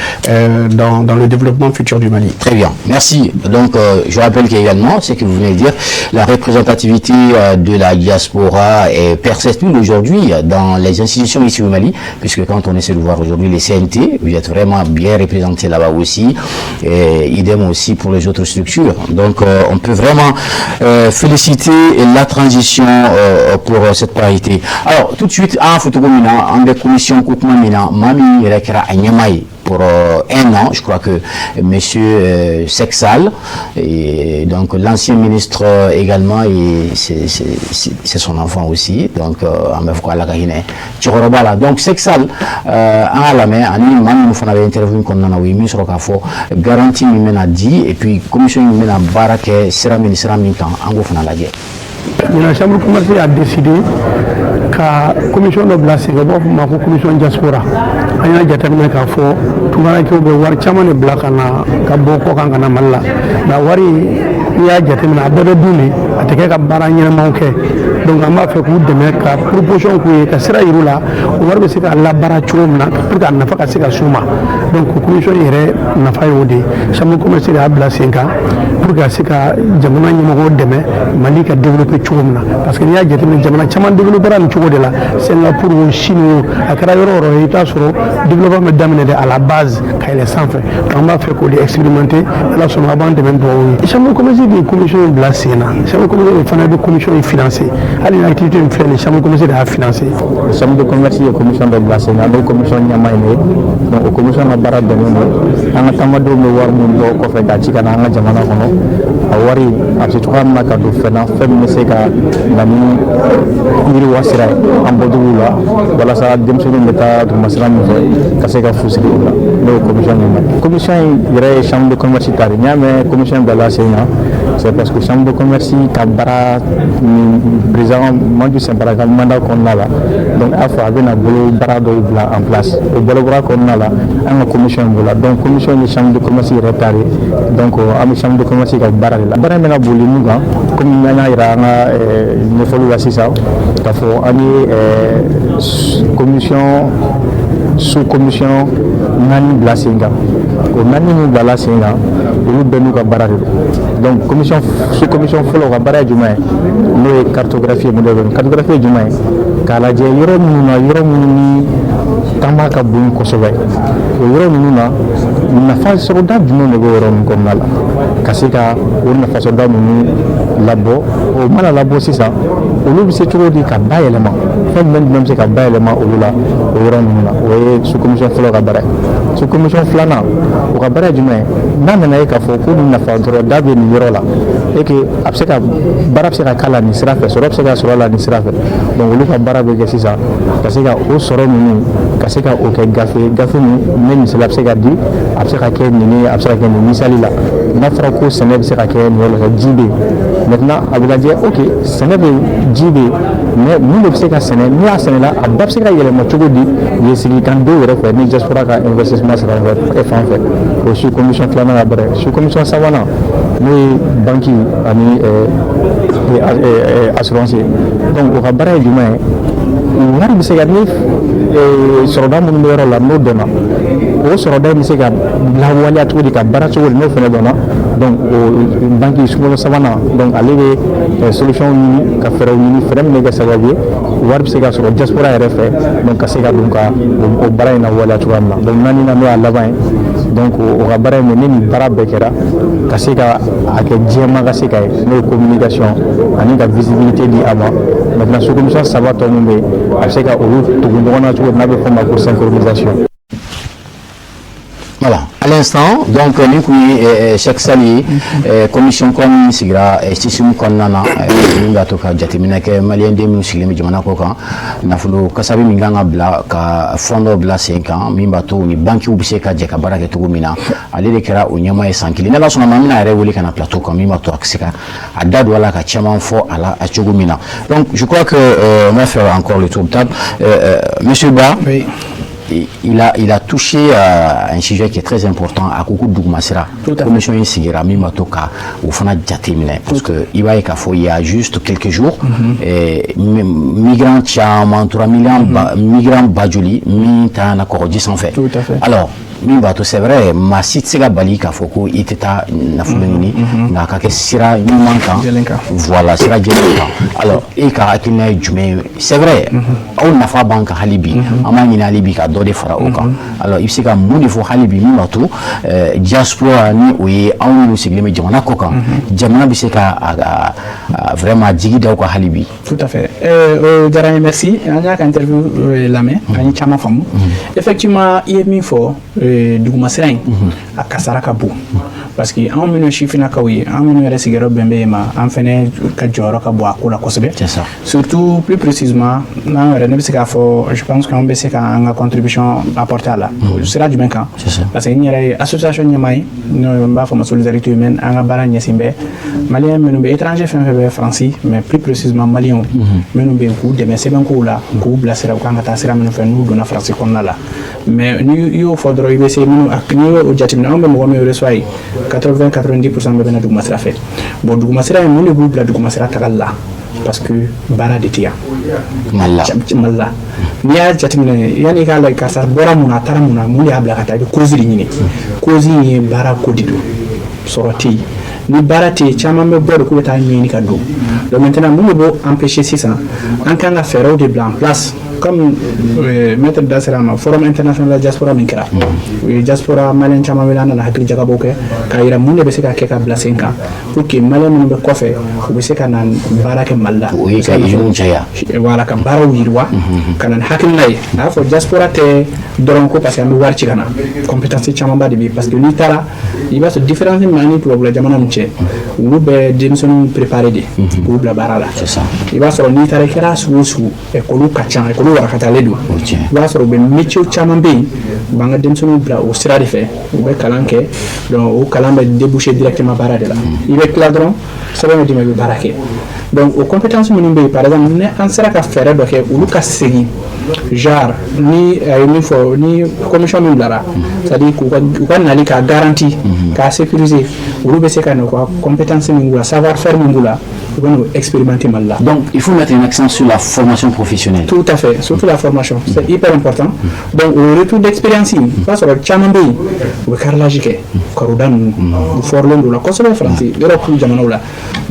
dans le développement futur du Mali. Très bien, merci. Donc, je rappelle qu'également, ce que vous venez de dire, la représentativité de la diaspora est perceptible aujourd'hui dans les institutions ici au Mali, puisque quand on essaie de voir aujourd'hui les CNT, vous êtes vraiment bien représentés là-bas aussi, et idem aussi pour les autres structures. Donc, on peut vraiment féliciter la transition pour cette parité. Alors, tout de suite, an photo mina, an bɛ commission ko kuma min na, maa min yɛrɛ kɛra a ɲɛmaa ye. pour un an. Je crois que monsieur Seck Sall, et donc l'ancien ministre également, et c'est son enfant aussi. Donc an bɛ fɔ ko Ala ka hinɛ cɛkɔrɔba la. Donc Seck Sall, an y'a lamɛn ani maa minnu fana bɛ interview kɔnɔna na, u ye min sɔrɔ k'a fɔ garantie min bɛna di et puis commission min bɛna baara kɛ sira min ni sira min kan, an k'o fana lajɛ. Ɲinan, chambre commerce y'a décidé ka commission dɔ bila sen kan, u b'a fɔ ma ko commission diaspora. An y'a jateminɛ k'a fɔ tunkarankew bɛ wari caman de bila ka na ka bɔ kɔkan ka na Mali la, nka wari, n'i y'a jateminɛ, a bɛɛ bɛ dun de, a tɛ kɛ ka baara ɲɛnamaw kɛ. Donc an b'a fɛ k'u dɛmɛ ka proposition k'u ye, ka sira yir'u la, o wari bɛ se ka labaara cogo min na pour que a nafa ka se ka s'u ma. Donc commission yɛrɛ nafa y'o de ye. Chambre commerce de y'a bila sen kan pour que ka se ka jamana ɲɛmɔgɔw dɛmɛ Mali ka développer cogo min na, parce que n'i y'a jateminɛ, jamana caman développera nin cogo de la. Singapour o, Chine o, a kɛra yɔrɔ o yɔrɔ ye, i bɛ taa sɔrɔ développement bɛ daminɛ de à la base ka yɛlɛ sanfɛ. Donc an b'a fɛ k'o de expérimenter. Ala sɔnna, a b'an dɛmɛ dugawu ye. Chambre commerce de ye commission in bila sen na. Chambre commerce de fana bɛ commission in financer. Hali ni activité in filɛ nin ye, chambre commerce de y'a financer. Chambre de commerce ye commission dɔ bila sen kan, n'o commission ɲɛmaa ye ne ye. Donc o commission ka baara bɛnnen don an ka taamadenw bɛ wari min bɔ kɔfɛ k'a ci ka na an ka jamana kɔnɔ, a wari a bɛ se cogoya min na ka don fɛn na, fɛn min bɛ se ka na ni yiriwa sira ye an bɔduguw la, walasa denmisɛnninw bɛ taa duguma sira min fɛ ka se ka fu sigi o la. N'o ye commission ɲɛmaa. Commission in yɛrɛ ye chambre de commerce ta de. N'i y'a mɛn commission in bilala sen kan, c'est parce que chambre de commerce ka baara ni président Maju Sɛnpara ka mandat kɔnɔna la, donc a fɔ a bɛna bolo baara dɔw bila en place. O bolobara kɔnɔna la, an ka commission in b'o la. Donc commission ye chambre de commerce yɛrɛ ta de. Donc an bɛ chambre de commerce ka baara de la. Baara in bɛna boli mun kan? Komi an y'a yira an ka ɲɛfɔliw la sisan k'a fɔ an ye commission, sous commission naani bila sen kan. O naani min bilala sen kan, olu bɛɛ n'u ka baara de don. Donc commission, sous commission fɔlɔ, o ka baara ye jumɛn ye? N'o ye cartographie ye. Modèle cartographie ye jumɛn ye? K'a lajɛ yɔrɔ minnu na, yɔrɔ minnu ni taama ka bon kosɛbɛ, o yɔrɔ ninnu na, nafa sɔrɔda jumɛn de b'o yɔrɔ ninnu kɔnɔna la, ka se ka o nafa sɔrɔda ninnu labɔ. O mana labɔ sisan, olu bɛ se cogo di ka bayɛlɛma? Fɛn jumɛn jumɛn bɛ se ka bayɛlɛma olu la, o yɔrɔ ninnu na? O ye sous commission fɔlɔ ka baara ye. Sous commission filanan, o ka baara ye jumɛn ye? N'a nana ye k'a fɔ ko nin nafa sɔrɔda bɛ nin yɔrɔ la et que a bɛ se ka baara bɛ se ka k'a la nin sira fɛ, sɔrɔ bɛ se ka sɔrɔ a la nin sira fɛ, donc olu ka baara bɛ kɛ sisan ka se ka o sɔrɔ ninnu, ka se ka o kɛ gafe, gafe min ne misaliya bɛ se ka di, a bɛ se ka kɛ nin ye, a bɛ se ka kɛ nin. Misali la, n'a fɔra ko sɛnɛ bɛ se ka kɛ nin yɔrɔ la, ji bɛ yen. Maintenant a bɛ lajɛ, ok, sɛnɛ bɛ yen, ji bɛ yen, mais mun de bɛ se ka sɛnɛ? N'i y'a sɛnɛ la, a ba bɛ se ka yɛlɛma cogo di yen sigikandenw yɛrɛ fɛ ni diaspora ka investissement sira fɛ fan fɛ? O sous commission filanan ka baara ye. Sous commission sabanan, n'o ye banque ani assurance ye, donc o ka baara ye jumɛn ye? Wari bɛ se ka ni sɔrɔda minnu bɛ yɔrɔ la, n'o dɔnna, o sɔrɔda in bɛ se ka lawaleya cogo di, ka baara cogo di, n'o fana dɔnna. Donc o banque sunkalo sabanan, donc ale bɛ solution ɲini, ka fɛɛrɛw ɲini, fɛɛrɛ min bɛ kɛ sababu ye wari bɛ se ka sɔrɔ diaspora yɛrɛ fɛ, donc ka se ka don ka o baara in lawaleya cogoya min na. Donc naaninan, n'o y'a laban ye, donc o ka baara ye mun ye? Ni nin baara bɛɛ kɛra, ka se ka a kɛ jɛman ka se ka ye, n'o ye communication ani ka visibilité di a ma. Maintenant sous commission saba tɔ min bɛ yen, a bɛ se ka olu tugu ɲɔgɔn na cogo di, n'a bɛ f'o ma ko synchronisation. Voilà, à l'instant, donc nin kun ye Cheikh Sall ye, commission kura min sigira CISM kɔnɔna na, min b'a to ka jateminɛ kɛ maliyɛn den minnu sigilen bɛ jamana kɔ kan, nafolo kasabi min kan ka bila ka fond dɔ bila sen kan, min b'a to ni bankiw bɛ se ka jɛ ka baara kɛ cogo min na. Ale de kɛra o ɲɛmaa ye san kelen. N'Ala sɔnna ma, an bɛna a yɛrɛ wele ka na plateau kan, min b'a to a ka se ka a da don a la, ka caman fɔ a la a cogo min na. Donc je crois que on va faire encore le tour de table. Monsieur Ba. Oui. Il a touché à un sujet qui est très important, a ko ko dugumasira commission in sigira min b'a to ka o fana jateminɛ, parce que i b'a ye k'a fɔ il y a juste quelques jours, migrants caman tora, migrants ba joli min taara kɔgɔji sanfɛ. Tout à fait. Alors min b'a to, c'est vrai, maa si tɛ se ka bali k'a fɔ ko i tɛ taa nafolo ɲini, nka a ka kɛ sira ɲuman kan. Jɛlen kan. Voilà, sira jɛlen kan. Alors e ka hakilina ye jumɛn ye? C'est vrai, aw nafa b'an kan hali bi, an b'a ɲini hali bi ka dɔ de fara o kan. Alors i bɛ se ka mun de fɔ hali bi min b'a to diaspora, ni o ye anw minnu sigilen bɛ jamana kɔ kan, jamana bɛ se ka a vraiment jigi da aw kan hali bi? Tout à fait. O diyara n ye, merci. An y'a ka interview lamɛn, an ye caman faamu. Effectivement, i ye min fɔ, Dugumasira in, a kasara ka bon, parce que anw minnu sifinnakaw ye, an minnu yɛrɛ sigiyɔrɔ bɛn bɛ yen ma, an fɛnɛ ka jɔyɔrɔ ka bon a ko la kosɛbɛ. C'est ça. Surtout, plus précisément, n'an yɛrɛ, ne bɛ se k'a fɔ, je pense qu'an bɛ se k'an ka contribution apporter a la. Sira jumɛn kan? C'est ça. Parce que n yɛrɛ ye association ɲɛmaa ye, n'o n b'a fɔ ma Solidarité Humaine. An ka baara ɲɛsin bɛ Malien minnu bɛ étranger, fɛn fɛn bɛ Faransi, mais plus précisément Malienw minnu bɛ yen, k'u dɛmɛ sɛbɛnkow la, k'u bilasira u kan ka taa sira minnu fɛ n'u donna Faransi kɔnɔna la. Mais ni i y'o fɔ dɔrɔn, i bɛ se minnu, n'i y'o jateminɛ, anw bɛ mɔgɔ min reçoit yen, 80 90 % bɛɛ bɛ na dugumasira fɛ. Bon, dugumasira in, mun de b'u bila dugumasira tagali la? Parce que baara de tɛ yan. Mali la. Mali la. N'i y'a jateminɛ, yanni i k'a lajɛ karisa bɔra mun na, a taara mun na, mun de y'a bila ka taa, i bɛ cause de ɲini. Cause in ye baara ko de don, sɔrɔ tɛ yen. Ni baara tɛ yen, caman bɛ bɔ de k'u bɛ taa ɲɛɲini ka don. Donc maintenant, mun de b'o empêcher? Sisan, an kan ka fɛɛrɛw de bila en place, comme maître da sera a ma, forum international de la diaspora min kɛra, u ye diaspora malien caman wele, an nana hakili jagabɔ kɛ k'a yira mun de bɛ se ka kɛ ka bila sen kan pour que Malien minnu bɛ kɔfɛ, u bɛ se ka na baara kɛ Mali la. O ye ka usine caya. Voilà, ka baaraw yiriwa, ka na ni hakilina ye. A y'a fɔ diaspora tɛ dɔrɔn ko parce que an bɛ wari ci ka na, compétence camanba de bɛ yen, parce que n'i taara, i b'a sɔrɔ différence min b'an ni tubabula jamana min cɛ, olu bɛ denmisɛnninw préparer de k'u bila baara la. C'est ça. I b'a sɔrɔ n'i taara, i kɛra sugu o sugu, école ka ca, école warakatalen don. O tiɲɛ. I b'a sɔrɔ u bɛ métier caman bɛ yen, u b'an ka denmisɛnninw bila o sira de fɛ, u bɛ kalan kɛ. Donc o kalan bɛ déboucher directement baara de la. I bɛ tila dɔrɔn, sɛbɛn bɛ d'i ma, i bɛ baara kɛ. Donc o compétence minnu bɛ yen, par exemple, ni an sera ka fɛɛrɛ dɔ kɛ, olu ka segin, genre ni a ye min fɔ, ni commission min bilara, c'est à dire k'u ka u ka nali k'a garantie, k'a sécuriser, olu bɛ se ka na u ka compétence min b'u la, savoir faire min b'u la, u bɛ n'o expérimenter Mali la. Donc il faut mettre un accent sur la formation professionnelle. Tout à fait, surtout la formation, c'est hyper important. Donc au retour d'expérience, i b'a sɔrɔ caman bɛ yen, u bɛ carrelage kɛ, karoda ninnu, u fɔrilen don o la kosɛbɛ Faransi, Europe jamanaw la.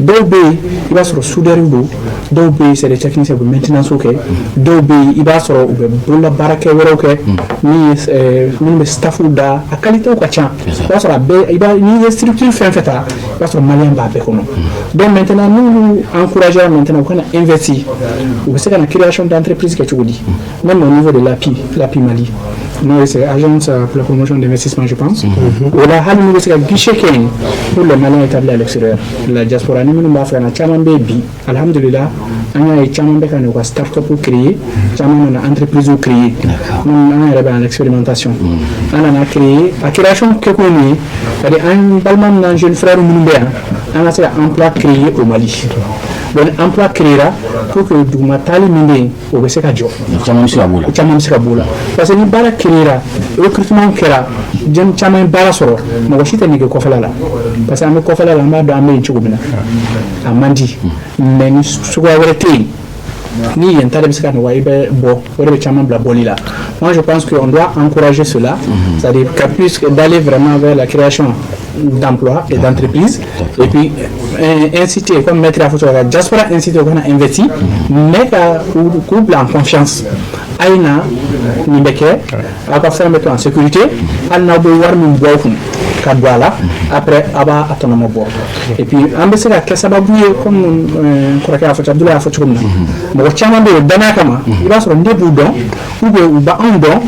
Dɔw bɛ yen, i b'a sɔrɔ soudeur don, dɔw bɛ yen, c'est des techniciens, u bɛ maintenance kɛ, dɔw bɛ yen, i b'a sɔrɔ u bɛ bolola baarakɛ wɛrɛw kɛ, min ye minnu bɛ staff da, a qualité ka ca. I b'a sɔrɔ a bɛɛ, i b'a n'i ye structure fɛn fɛn ta, i b'a sɔrɔ Malien b'a bɛɛ kɔnɔ. Donc maintenant, n'olu encouragé maintenant, u kana investir, u bɛ se ka na création d'entreprise kɛ cogo di? Même au niveau de l'API, l'API Mali, n'o ye c'est agence pour la promotion d'investissement, je pense, o la, hali n'u bɛ se ka guichet kɛ yen pour les Maliens établis à l'extérieur, la diaspora, ni minnu b'a fɛ ka na, caman bɛ yen bi, alhamdulillah, an y'a ye caman bɛ ka na u ka start-up créer, caman nana entreprise créer. Même an yɛrɛ bɛ en expérimentation, an nana créer, a création kɛkun ye mun ye? C'est à dire an balima n'an jeune frère minnu bɛ yan, an ka se ka emploi créer au Mali. Donc emploi créera pour que duguma taali min bɛ yen, o bɛ se ka jɔ. Caman bɛ se ka b'o la. O caman bɛ se ka b'o la, parce que ni baara créera, recrutement kɛra, jeunes caman ye baara sɔrɔ, mɔgɔ si tɛ nege kɔfɛla la, parce que an bɛ kɔfɛla la, an b'a dɔn an bɛ yen cogo min na, a man di. Mais ni suguya wɛrɛ tɛ yen, ni yen ta de bɛ se ka nɔgɔya, i bɛ bɔ, o de bɛ caman bila bɔli la. Moi, je pense qu'on doit encourager cela, c'est-à-dire qu'à plus que d'aller vraiment vers la création d'emplois et d'entreprises, et puis inciter, comme maître a fɔ cogo min, ka diaspora inciter u kana investir, mais ka k'u bila en confiance, a ye na, nin bɛ kɛ, aw ka fɛn bɛ to en sécurité, hali n'aw bɛ wari min bɔ aw kun ka don a la, après a b'a a tɔnɔmɔ bɔ. Et puis an bɛ se ka kɛ sababu ye, comme kɔrɔkɛ y'a fɔ, Abdoulaye y'a fɔ cogo min na, mɔgɔ caman bɛ yen danaya kama, i b'a sɔrɔ ne b'u dɔn ou bien u b'anw dɔn,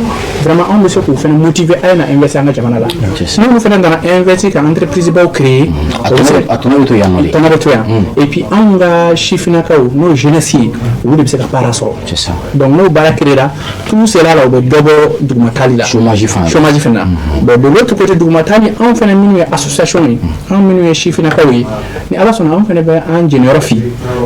vraiment anw bɛ se k'u fana motiver, a ye na investir an ka jamana la. N'olu fana nana investir ka entreprise baw créer, a tɔnɔ bɛ to yan nɔ de. Tɔnɔ bɛ to yan. Et puis anw ka sifinnakaw, n'o ye jeunesse ye, olu de bɛ se ka baara sɔrɔ. C'est ça. Donc n'o baara créera, tout cela la, u bɛ dɔ bɔ dugumatali la. Chômage fana. Chômage fana. Bon, de l'autre côté, dugumatali, anw fana minnu ye association ye, anw minnu ye sifinnakaw ye, ni Ala sɔnna, anw fana bɛ an jɛniyɔrɔ fi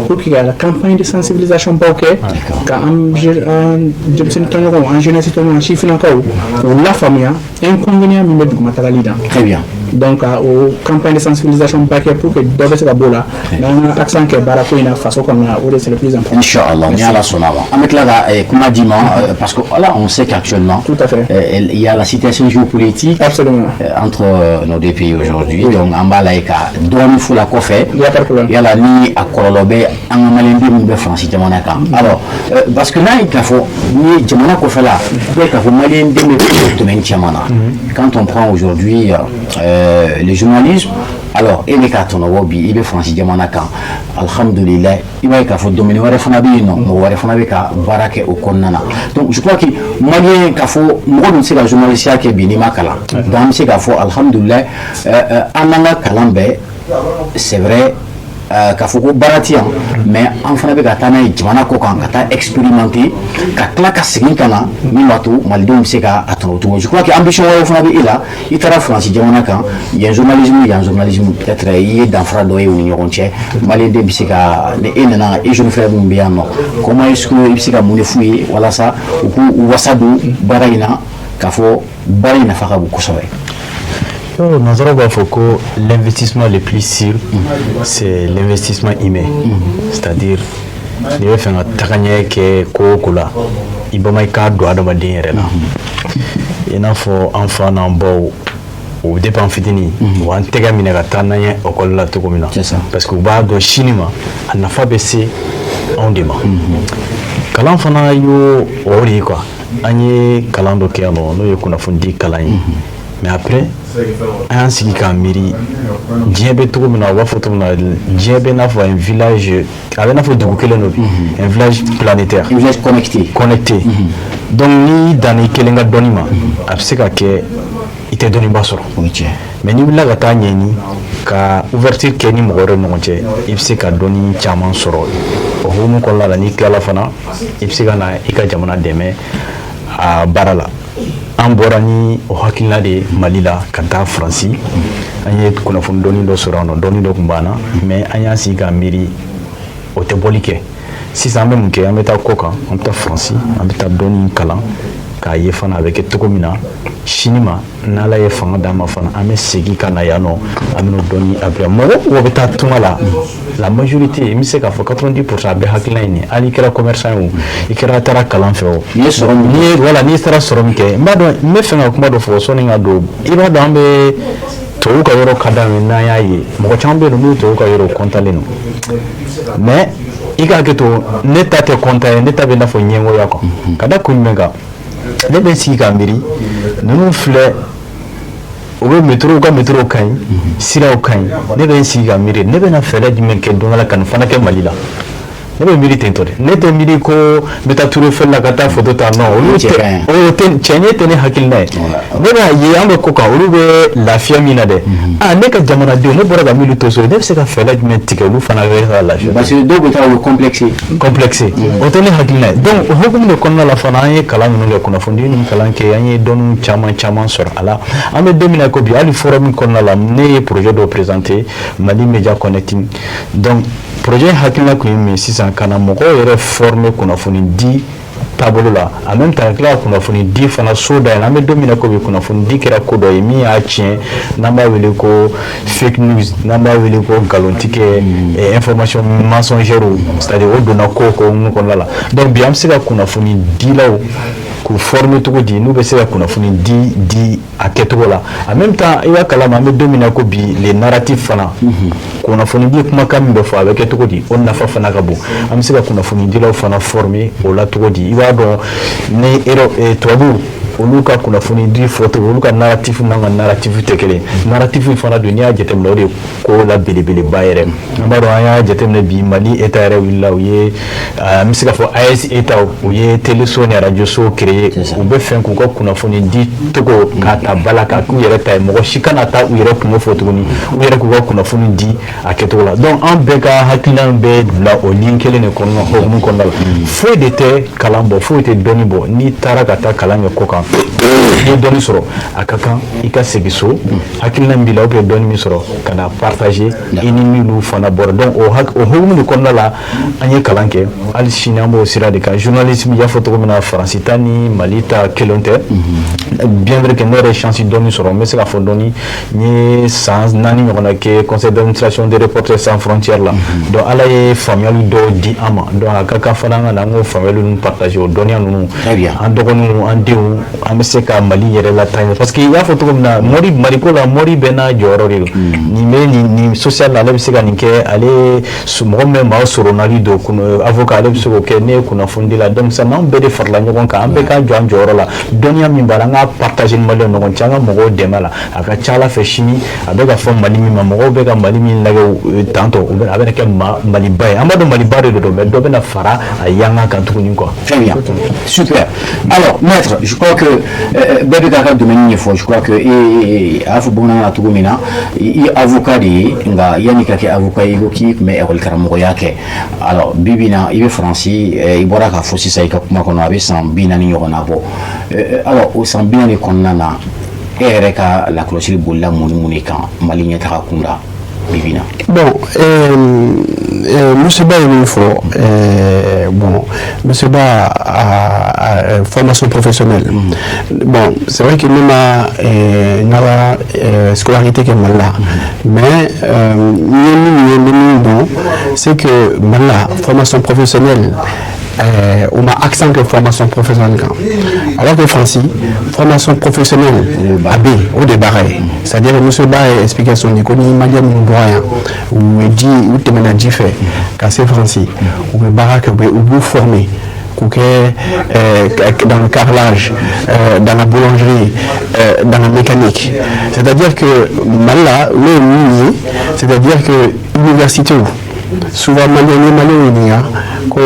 pour que ka la campagne de sensibilisation baw kɛ, ka an denmisɛnnin tɔɲɔgɔnw, an jeunesse tɔɲɔgɔnw, sifinnakaw, k'u lafaamuya inconvénient min bɛ dugumatagali la. Très bien. Donc o campagne de sensibilisation ba kɛ pour que dɔ bɛ se ka b'o la, n'an ka accent kɛ baarako in na faso kɔnɔna, o de c'est le plus important. Inch'Allah, ni Ala sɔnna ma. An bɛ tila ka kuma d'i ma, parce que là, on sait qu'actuellement, Tout à fait. Il y a la situation géopolitique Absolument. Entre nos deux pays aujourd'hui. Donc an b'a lajɛ ka dɔɔnin f'u la kɔfɛ. Il y a pas de problème. Yala ni a kɔlɔlɔ bɛ an ka Maliyɛnden minnu bɛ Faransi jamana kan. Alors, parce que n'a ye k'a fɔ ni jamana kɔfɛla, i b'a ye k'a fɔ Maliyɛnden bɛ domaine caman na. Quand on prend aujourd'hui le journalisme, Alors e bɛ k'a tɔnɔbɔ bi, i bɛ Faransi jamana kan, alhamdulilayi. I b'a ye k'a fɔ domaine wɛrɛ fana bɛ yen nɔ, mɔgɔ wɛrɛ fana bɛ ka baara kɛ o kɔnɔna na. Donc je crois que malien, k'a fɔ mɔgɔ dun tɛ se ka journaliste kɛ bi n'i ma kalan. Donc an bɛ se k'a fɔ alhamdulilayi, an n'an ka kalan bɛɛ, c'est vrai k'a fɔ ko baara ti yan, mais an fana bɛ ka taa n'a ye jamana kɔ kan, ka taa expérimenter, ka tila ka segin ka na, min b'a to malidenw bɛ se ka a tɔnɔ cogo. Je crois que ambition wɛrɛw fana bɛ e la. I taara Faransi jamana kan, yen journalisme, yan journalisme, peut-être i ye danfara dɔ ye u ni ɲɔgɔn cɛ. Maliyɛnden bɛ se ka, ni e nana, e jeune frère min bɛ yan nɔ, comment est-ce que i bɛ se ka mun de f'u ye walasa u k'u wasa don baara in na, k'a fɔ baara in nafa ka bon kosɛbɛ? Nanzaraw b'a fɔ ko l'investissement le plus sûr, c'est l'investissement humain. C'est-à-dire n'i bɛ fɛ ka tagaɲɛ kɛ ko o ko la, i bama i k'a don adamaden yɛrɛ la. I n'a fɔ an fa n'an baw, o depuis an fitinin, u b'an tɛgɛ minɛ ka taa n'an ye ekɔli la cogo min na, parce que u b'a dɔn sini ma a nafa bɛ se anw de ma. Kalan fana y'o o de ye quoi. An ye kalan dɔ kɛ yan nɔ, n'o ye kunnafonidi kalan ye. Mais après, an y'an sigi k'an miiri diɲɛ bɛ cogo min na. U b'a fɔ cogo min na, diɲɛ bɛ n'a fɔ un village, a bɛ n'a fɔ dugu kelen dɔ bi, un village planétaire. Un village connecté. Connecté. Donc n'i danna i kelen ka dɔnni ma, a bɛ se ka kɛ i tɛ dɔnniba sɔrɔ. Mais n'i wulila ka taa ɲɛɲini, ka ouverture kɛ ni mɔgɔ wɛrɛ ɲɔgɔn cɛ, i bɛ se ka dɔnni caman sɔrɔ. O hukumu kɔnɔna la, n'i tilala fana, i bɛ se ka na i ka jamana dɛmɛ a baara la. An bɔra ni o hakilina de ye Mali la ka taa Faransi. An ye kunnafoni dɔnni dɔ sɔrɔ yan nɔ, dɔnni dɔ tun b'an na, mais an y'an sigi k'an miiri, o tɛ bɔli kɛ. Sisan an bɛ mun kɛ? An bɛ taa kɔ kan, an bɛ taa Faransi, an bɛ taa dɔnni kalan k'a ye fana a bɛ kɛ cogo min na. Sini ma, n'Ala ye fanga d'an ma fana, an bɛ segin ka na yan nɔ, an bɛn'o dɔnni appuyer. Mɔgɔ o mɔgɔ bɛ taa tunga la, la majorité, n bɛ se k'a fɔ 90 %, a bɛɛ hakilina ye nin ye. Hali i kɛra commerçant ye o, i kɛra taara kalan fɛ o, n'i ye sɔrɔ min n'i ye, voilà, n'i taara sɔrɔ min kɛ. N b'a dɔn, n bɛ fɛ ka kuma dɔ fɔ sɔnni ka don. I b'a dɔn, an bɛ tubabu ka yɔrɔ ka d'an ye. N'an y'a ye mɔgɔ caman bɛ yen nɔ, n'u ye tubabu ka yɔrɔ kɔntalen don, mais i ka hakɛ to, ne ta tɛ kɔntan ye, ne ta bɛ i n'a fɔ ɲɛngoya quoi. Ka da kun jumɛn kan? Ne bɛ n sigi ka miiri, ninnu filɛ, u bɛ métro, u ka métro ka ɲi, siraw ka ɲi. Ne bɛ n sigi ka miiri, ne bɛna fɛɛrɛ jumɛn kɛ don dɔ la ka nin fana kɛ Mali la? Ne bɛ miiri ten tɔ dɛ. Ne tɛ miiri ko n bɛ taa Tour Eiffel la ka taa photo ta, non, olu tɛ, o tɛ cɛɲɛ tɛ ne hakilina ye. Ne b'a ye an bɛ ko kan, olu bɛ lafiya min na dɛ, aa, ne ka jamanadenw, ne bɔra ka minnu to so, ne bɛ se ka fɛɛrɛ jumɛn tigɛ olu fana bɛ ka lafiya? Parce que dɔw bɛ taa, u bɛ complexé. Complexé, o tɛ ne hakilina ye. Donc o hukumu de kɔnɔna la fana, an ye kalan ninnu kɛ, kunnafoni ninnu kalan kɛ, an ye dɔnniw caman caman sɔrɔ a la. An bɛ don min na ko bi, hali forum kɔnɔna la, ne ye projet dɔ présenter, Mali Media Connecting. Donc projet hakilina kun ye min ye sisan, ka na mɔgɔw yɛrɛ former kunnafoni di taabolo la, en même temps ka tila ka kunnafoni di fana so dayɛlɛ. An bɛ don min na ko bi, kunnafoni di kɛra ko dɔ ye min y'a tiɲɛ, n'an b'a wele ko fake news, n'an b'a wele ko nkalontigɛ, information mensongère, c'est à dire o donna ko o ko hukumu kɔnɔna la. Donc bi, an bɛ se ka kunnafoni dilaw k'u former cogo di n'u bɛ se ka kunnafoni di di a kɛcogo la. En même temps, i b'a kalama, an bɛ don min na ko bi, les narratifs fana, kunnafoni di kumakan min bɛ fɔ, a bɛ kɛ cogo di, o nafa fana ka bon. An bɛ se ka kunnafoni dilaw fana former o la cogo di? I b'a dɔn ni tubabuw, olu ka kunnafoni di fɔcogo, olu ka narratif n'an ka narratif tɛ kelen. Narratif fana don, n'i y'a jateminɛ, o de ye ko la belebeleba yɛrɛ. An b'a dɔn, an y'a jateminɛ bi, Mali État yɛrɛ wulila, u ye, an bɛ se k'a fɔ AES État, u ye téléso ni radio so créé. U bɛ fɛ k'u ka kunnafoni di cogo k'a ta ba la, k'a k'u yɛrɛ ta ye. Mɔgɔ si kana taa u yɛrɛ kungo fɔ tuguni, u yɛrɛ k'u ka kunnafoni di a kɛcogo la. Donc an bɛɛ ka hakilina bɛ bila o ligne kelen de kɔnɔna, hukumu kɔnɔna la. Foyi de tɛ kalan bɔ, foyi tɛ dɔnni bɔ. N'i taara ka taa kalan kɛ kɔ kan, n'i ye dɔnni sɔrɔ, a ka kan i ka segin so, hakilina min b'i la ou bien dɔnni min sɔrɔ, ka na partager i ni minnu fana bɔra. Donc o hukumu de kɔnɔna la, an ye kalan kɛ. Hali sini, an b'o sira de kan. Journalisme, i y'a fɔ cogo min na, Faransi ta ni Mali ta kelen tɛ. Bien vrai que ne yɛrɛ ye chance dɔɔni sɔrɔ, n bɛ se k'a fɔ dɔɔni, n ye san 4 ɲɔgɔnna kɛ conseil d'administration des Reporters sans frontières la. Donc Ala ye faamuyali dɔw di an ma. Donc a ka kan fana an ka na an k'o faamuyali ninnu partager, o dɔnniya ninnu, an dɔgɔninw, an denw. An bɛ se ka Mali yɛrɛ lataa ɲɛ, parce que i y'a fɔ cogo min na, mori Maliko la, mori bɛɛ n'a jɔyɔrɔ de don. Nin bɛ nin social la, ale bɛ se ka nin kɛ, ale mɔgɔ min bɛ maaw soronali don, avocat, ale bɛ se k'o kɛ, ne ye kunnafonidi la. Donc sisan, n'anw bɛɛ de farala ɲɔgɔn kan, an bɛɛ k'an jɔ an jɔyɔrɔ la, dɔnniya min b'a la, an k'a partager ni Maliyɛnw ɲɔgɔn cɛ, an ka mɔgɔw dɛmɛ a la. A ka ca Ala fɛ, sini a bɛ ka fɔ Mali min ma, mɔgɔw bɛ ka Mali min lajɛ tantɔ, u bɛ a bɛna kɛ Maliba ye. An b'a dɔn Maliba de don, mais dɔ bɛna fara a yanga kan tuguni quoi. Très bien, super. Alors, maître, je crois que bɛɛ bɛ k'a ka domaine ɲɛfɔ. Je crois que e a y'a fɔ bamanankan na cogo min na, i ye avocat de ye, nka yanni ka kɛ avocat ye, i ko k'i tun bɛ école karamɔgɔya kɛ. Alors, bi bi in na, i bɛ Faransi, i bɔra k'a fɔ sisan i ka kuma kɔnɔ, a bɛ san 40 ɲɔgɔnna bɔ. Alors, o san 40 kɔnɔna na, e yɛrɛ ka lakɔlɔsili bolila mun ni mun de kan Mali ɲɛtaga kunda bi bi in na? Bon, Monsieur Ba ye min fɔ, bon, Monsieur Ba a formation professionnelle. Bon, c'est vrai que ne ma n ka scolarité kɛ Mali la, mais n ye min ye, n bɛ min dɔn, c'est que Mali la, formation professionnelle, on ma accent que formation professionnelle kan, alors que Faransi, formation professionnelle a bɛ yen, o de baara ye. C'est-à-dire, Monsieur Ba ye explication di ko ni Maliyɛn minnu bɔra yan, u ye ji, u tɛmɛna ji fɛ ka se Faransi, u bɛ baara kɛ, u b'u former k'u kɛ dans le carrelage, dans la boulangerie, dans la mécanique. C'est-à-dire que Mali la, n'o ye min ye, c'est-à-dire que université, souvent Maliyɛn, ni Maliyɛnw ɲininka ko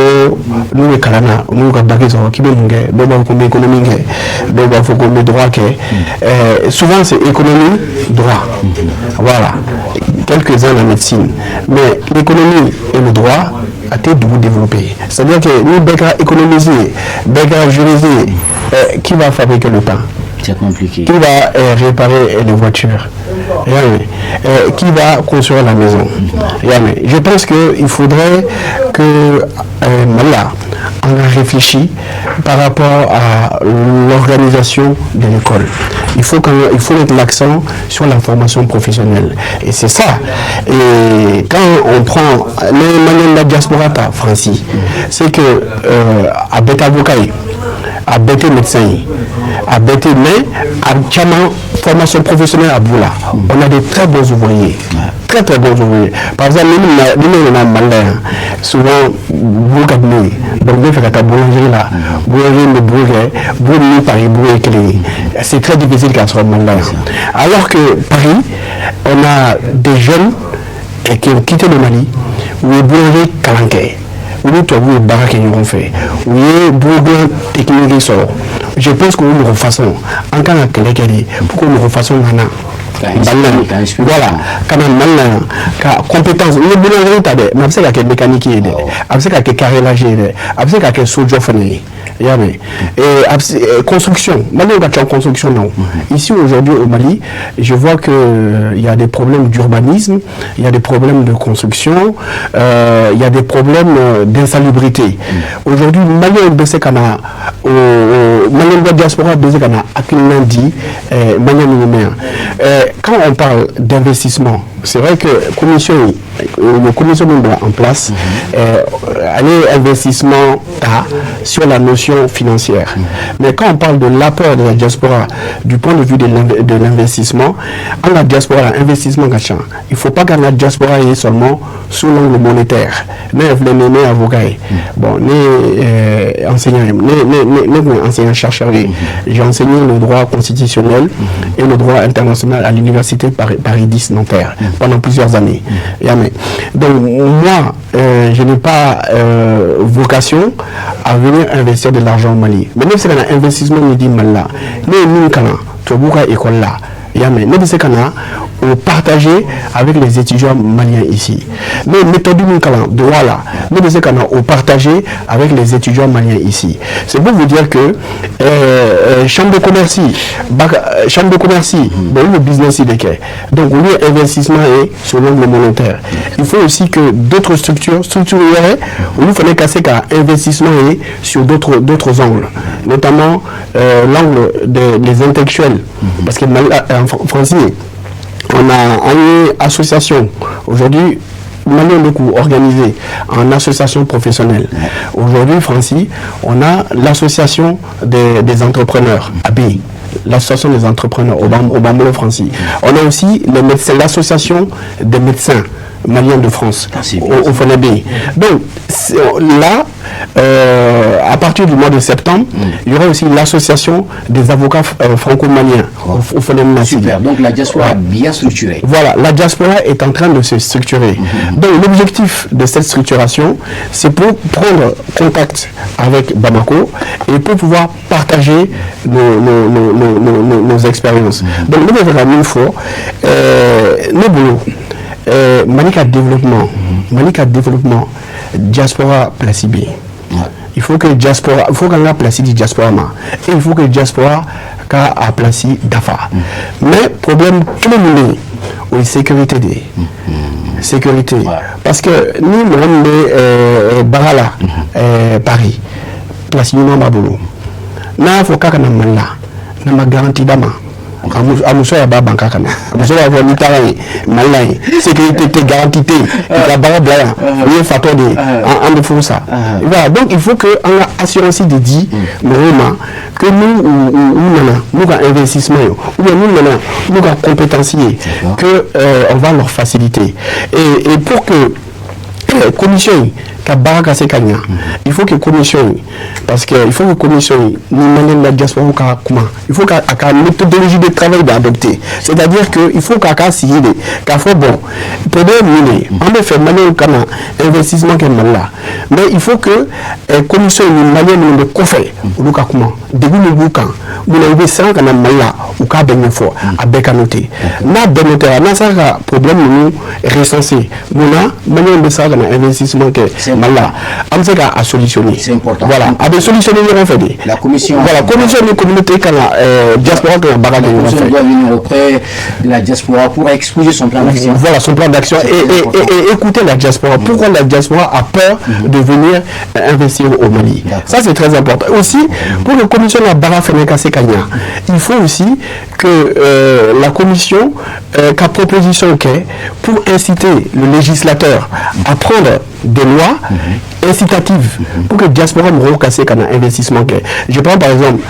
n'u bɛ kalan na, n'u ka bac sɔrɔ, k'i bɛ mun kɛ, dɔw b'a fɔ ko n bɛ économie kɛ, dɔw b'a fɔ ko n bɛ droit kɛ. Souvent c'est économie, droit, voilà, quelques-uns la médecine. Mais l'économie et le droit a tɛ dugu développé. C'est-à-dire que ni bɛɛ ka économiser, bɛɛ ka juriser, qui va fabriquer le pain? C'est compliqué. Qui va réparer les voitures? Qui va construire la maison? Je pense qu'il faudrait que Mali, on a réfléchi par rapport à l'organisation de l'école. Il faut mettre l'accent sur la formation professionnelle. Et c'est ça. Et quand on prend les Maliens de la diaspora, Francis, c'est que a bɛɛ avocat, a bɛɛ tɛ médecin ye, a bɛɛ tɛ, mais a caman formation professionnelle a b'u la. On a des très bons ouvriers, très très bons ouvriers. Par exemple, ni ne nana Mali la yan, souvent buru ka di ne ye, donc n bɛ fɛ ka taa boulangerie la. Boulangerie bɛ buru kɛ, buru ni Paris buru ye kelen ye, c'est très difficile k'a sɔrɔ Mali la yan. Alors que Paris, on a des jeunes et qui ont quitté le Mali, u ye boulangerie kalan kɛ, u ni tubabuw ye baara kɛ ɲɔgɔn fɛ, u ye buru technique sɔrɔ. Je pense que o mɔgɔ façon, an kan ka kɛlɛ kɛ de pour que o mɔgɔ façon ka na Mali la yan. Voilà, ka na Mali la yan ka compétence. Ni ye boulangerie ta dɛ, mais a bɛ se ka kɛ mécanique ye dɛ, a bɛ se ka kɛ carrelage ye dɛ, a bɛ se ka kɛ sojɔ fana ye. I y'a mɛn? A bɛ se construction, Maliyɛnw ka ca construction na o. Ici aujourd'hui au Mali, je vois que il y a des problèmes d'urbanisme, il y a des problèmes de construction, il y a des problèmes d'insalubrité. Aujourd'hui, Maliyɛnw bɛ se ka na o, Maliyɛn ka diaspora bɛ se ka na hakilina di Maliyɛn minnu bɛ yan. Quand on parle d'investissement, c'est vrai que commission, commission min bila en place, ale investissement ta sur la notion financière. Mais quand on parle de l'apport de la diaspora du point de vue de l'investissement, en la diaspora, investissement ka ca. Il faut pas qu'an la diaspora ye seulement sous l'angle monétaire. Ne yɛrɛ filɛ nin ye, ne ye avocat ye. Bon, ne ye enseignant ye, ne kun ye enseignant chercheur ye. J'ai enseigné le droit constitutionnel et le droit international à l'université Paris, Paris 10 Nanterre pendant plusieurs années. I y'a mɛn? Donc moi, je n'ai pas vocation à venir investir de l'argent au Mali. Mais ne bɛ se ka na investissement min di Mali la, ne ye min kalan tubabuw ka école la, i y'a mɛn, ne bɛ se ka na o partager avec les étudiants maliens ici. Ne ye méthode min kalan droit la, ne bɛ se ka na o partager avec les étudiants maliens ici. C'est pour vous dire que chambre de commerce, bac, chambre de commerce, bon, olu bɛ business de kɛ. Donc olu ye investissement ye sur l'angle monétaire. Il faut aussi que d'autres structures wɛrɛ, olu fana ka se ka investissement ye sur d'autres angles, notamment l'angle des intellectuels. Parce que Mali, en français, on a une association. Aujourd'hui, Maliens bɛ k'u organiser en association professionnelle. Aujourd'hui, Francis, on a l'association des entrepreneurs, AB, l'association des entrepreneurs au b'an bolo Francis. On a aussi les médecins, l'association des médecins maliens de France, au FNB. Donc là, à partir du mois de septembre, il y aura aussi l'association des avocats franco-maliens au FNB. Super, donc la diaspora est bien structurée. Voilà, la diaspora est en train de se structurer. Donc l'objectif de cette structuration, c'est pour prendre contact avec Bamako et pour pouvoir partager nos expériences. Donc nous avons une fois, ne bolo, Mali ka développement, Mali ka développement, diaspora place bɛ yen. Il faut que diaspora, il faut qu'an ka place di diaspora ma et il faut que diaspora ka a place dafa. Mais problème kelen min bɛ yen, o ye sécurité de ye. Sécurité. Parce que ni mɔgɔ min bɛ baara la Paris, place ɲuman b'a bolo. N'a y'a fɔ k'a ka na Mali la, n'a ma garantie d'a ma, a muso yɛrɛ b'a ban k'a ka na. A muso b'a fɔ n'i taara yen, Mali la yen, sécurité tɛ, garantie tɛ yen, i ka baara bila yan, i ye fatɔ de ye, an bɛ furu sa. Voilà, donc il faut que an ka assurance de di mɔgɔw ma que n'u u nana n'u ka investissement ye ou bien n'u nana n'u ka compétence ye, que on va leur faciliter. Et pour que commission in ka baara ka se ka ɲa, il faut que commission in, parce que il faut que commission in ni Malien de la diaspora ka kuma, il faut qu'a ka méthodologie de travail de adopter, c'est-à-dire que il faut k'a ka sigi de k'a fɔ bon, problème min de ye, an bɛ fɛ Malien ka na investissement kɛ Mali la, mais il faut que commission in ni Malien minnu bɛ kɔfɛ, olu ka kuma degun min b'u kan, munna u bɛ siran ka na Mali la, u k'a bɛɛ ɲɛfɔ, a bɛɛ ka noter. N'a bɛɛ noter, n'a sera ka problème ninnu recenser, munna Malien bɛ siran ka na investissement kɛ Mali la, an bɛ se k'a solutionner. C'est important. Voilà, a bɛ solutionner ɲɔgɔn fɛ de. La commission. Voilà, commission ni communauté kan ka diaspora kan ka baara kɛ La ɲɔgɔn commission fɛ. doit venir auprès de la diaspora pour exposer son plan d'action. Voilà, son plan d'action et écouter la diaspora. Pourquoi la diaspora a peur de venir investir au Mali? Ça, c'est très important. Aussi, pour que la commission la baara fɛnɛ ka se ka ɲa, il faut aussi que la commission ka proposition kɛ pour inciter le législateur à prendre des lois incitatives pour que diaspora mɔgɔw ka se ka na investissement kɛ. Je prends par exemple,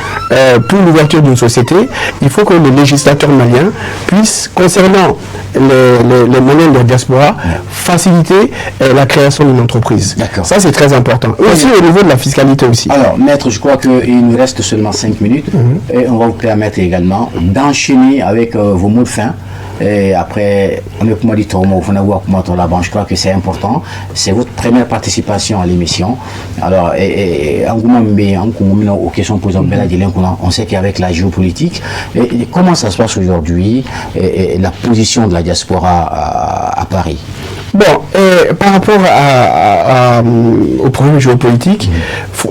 pour l'ouverture d'une société, il faut que le législateur malien puisse, concernant les Maliens de la diaspora, faciliter la création d'une entreprise. Ça, c'est très important. Aussi au niveau de la fiscalité aussi. Alors, maître, je crois qu'il nous reste seulement 5 minutes et on va vous permettre également d'enchaîner avec vos mots de fin. Et après, on est kuma di tɔw ma, o fana b'u ka kuma tɔ laban. Je crois que c'est important. C'est votre première participation à l'émission. Alors, et an kuma min bɛ yen, an kun bɛna o question poser bɛɛ lajɛlen kunna. On sait qu'avec la géopolitique, et comment ça se passe aujourd'hui, et la position de la diaspora à Paris? Bon, par rapport au problème géopolitique,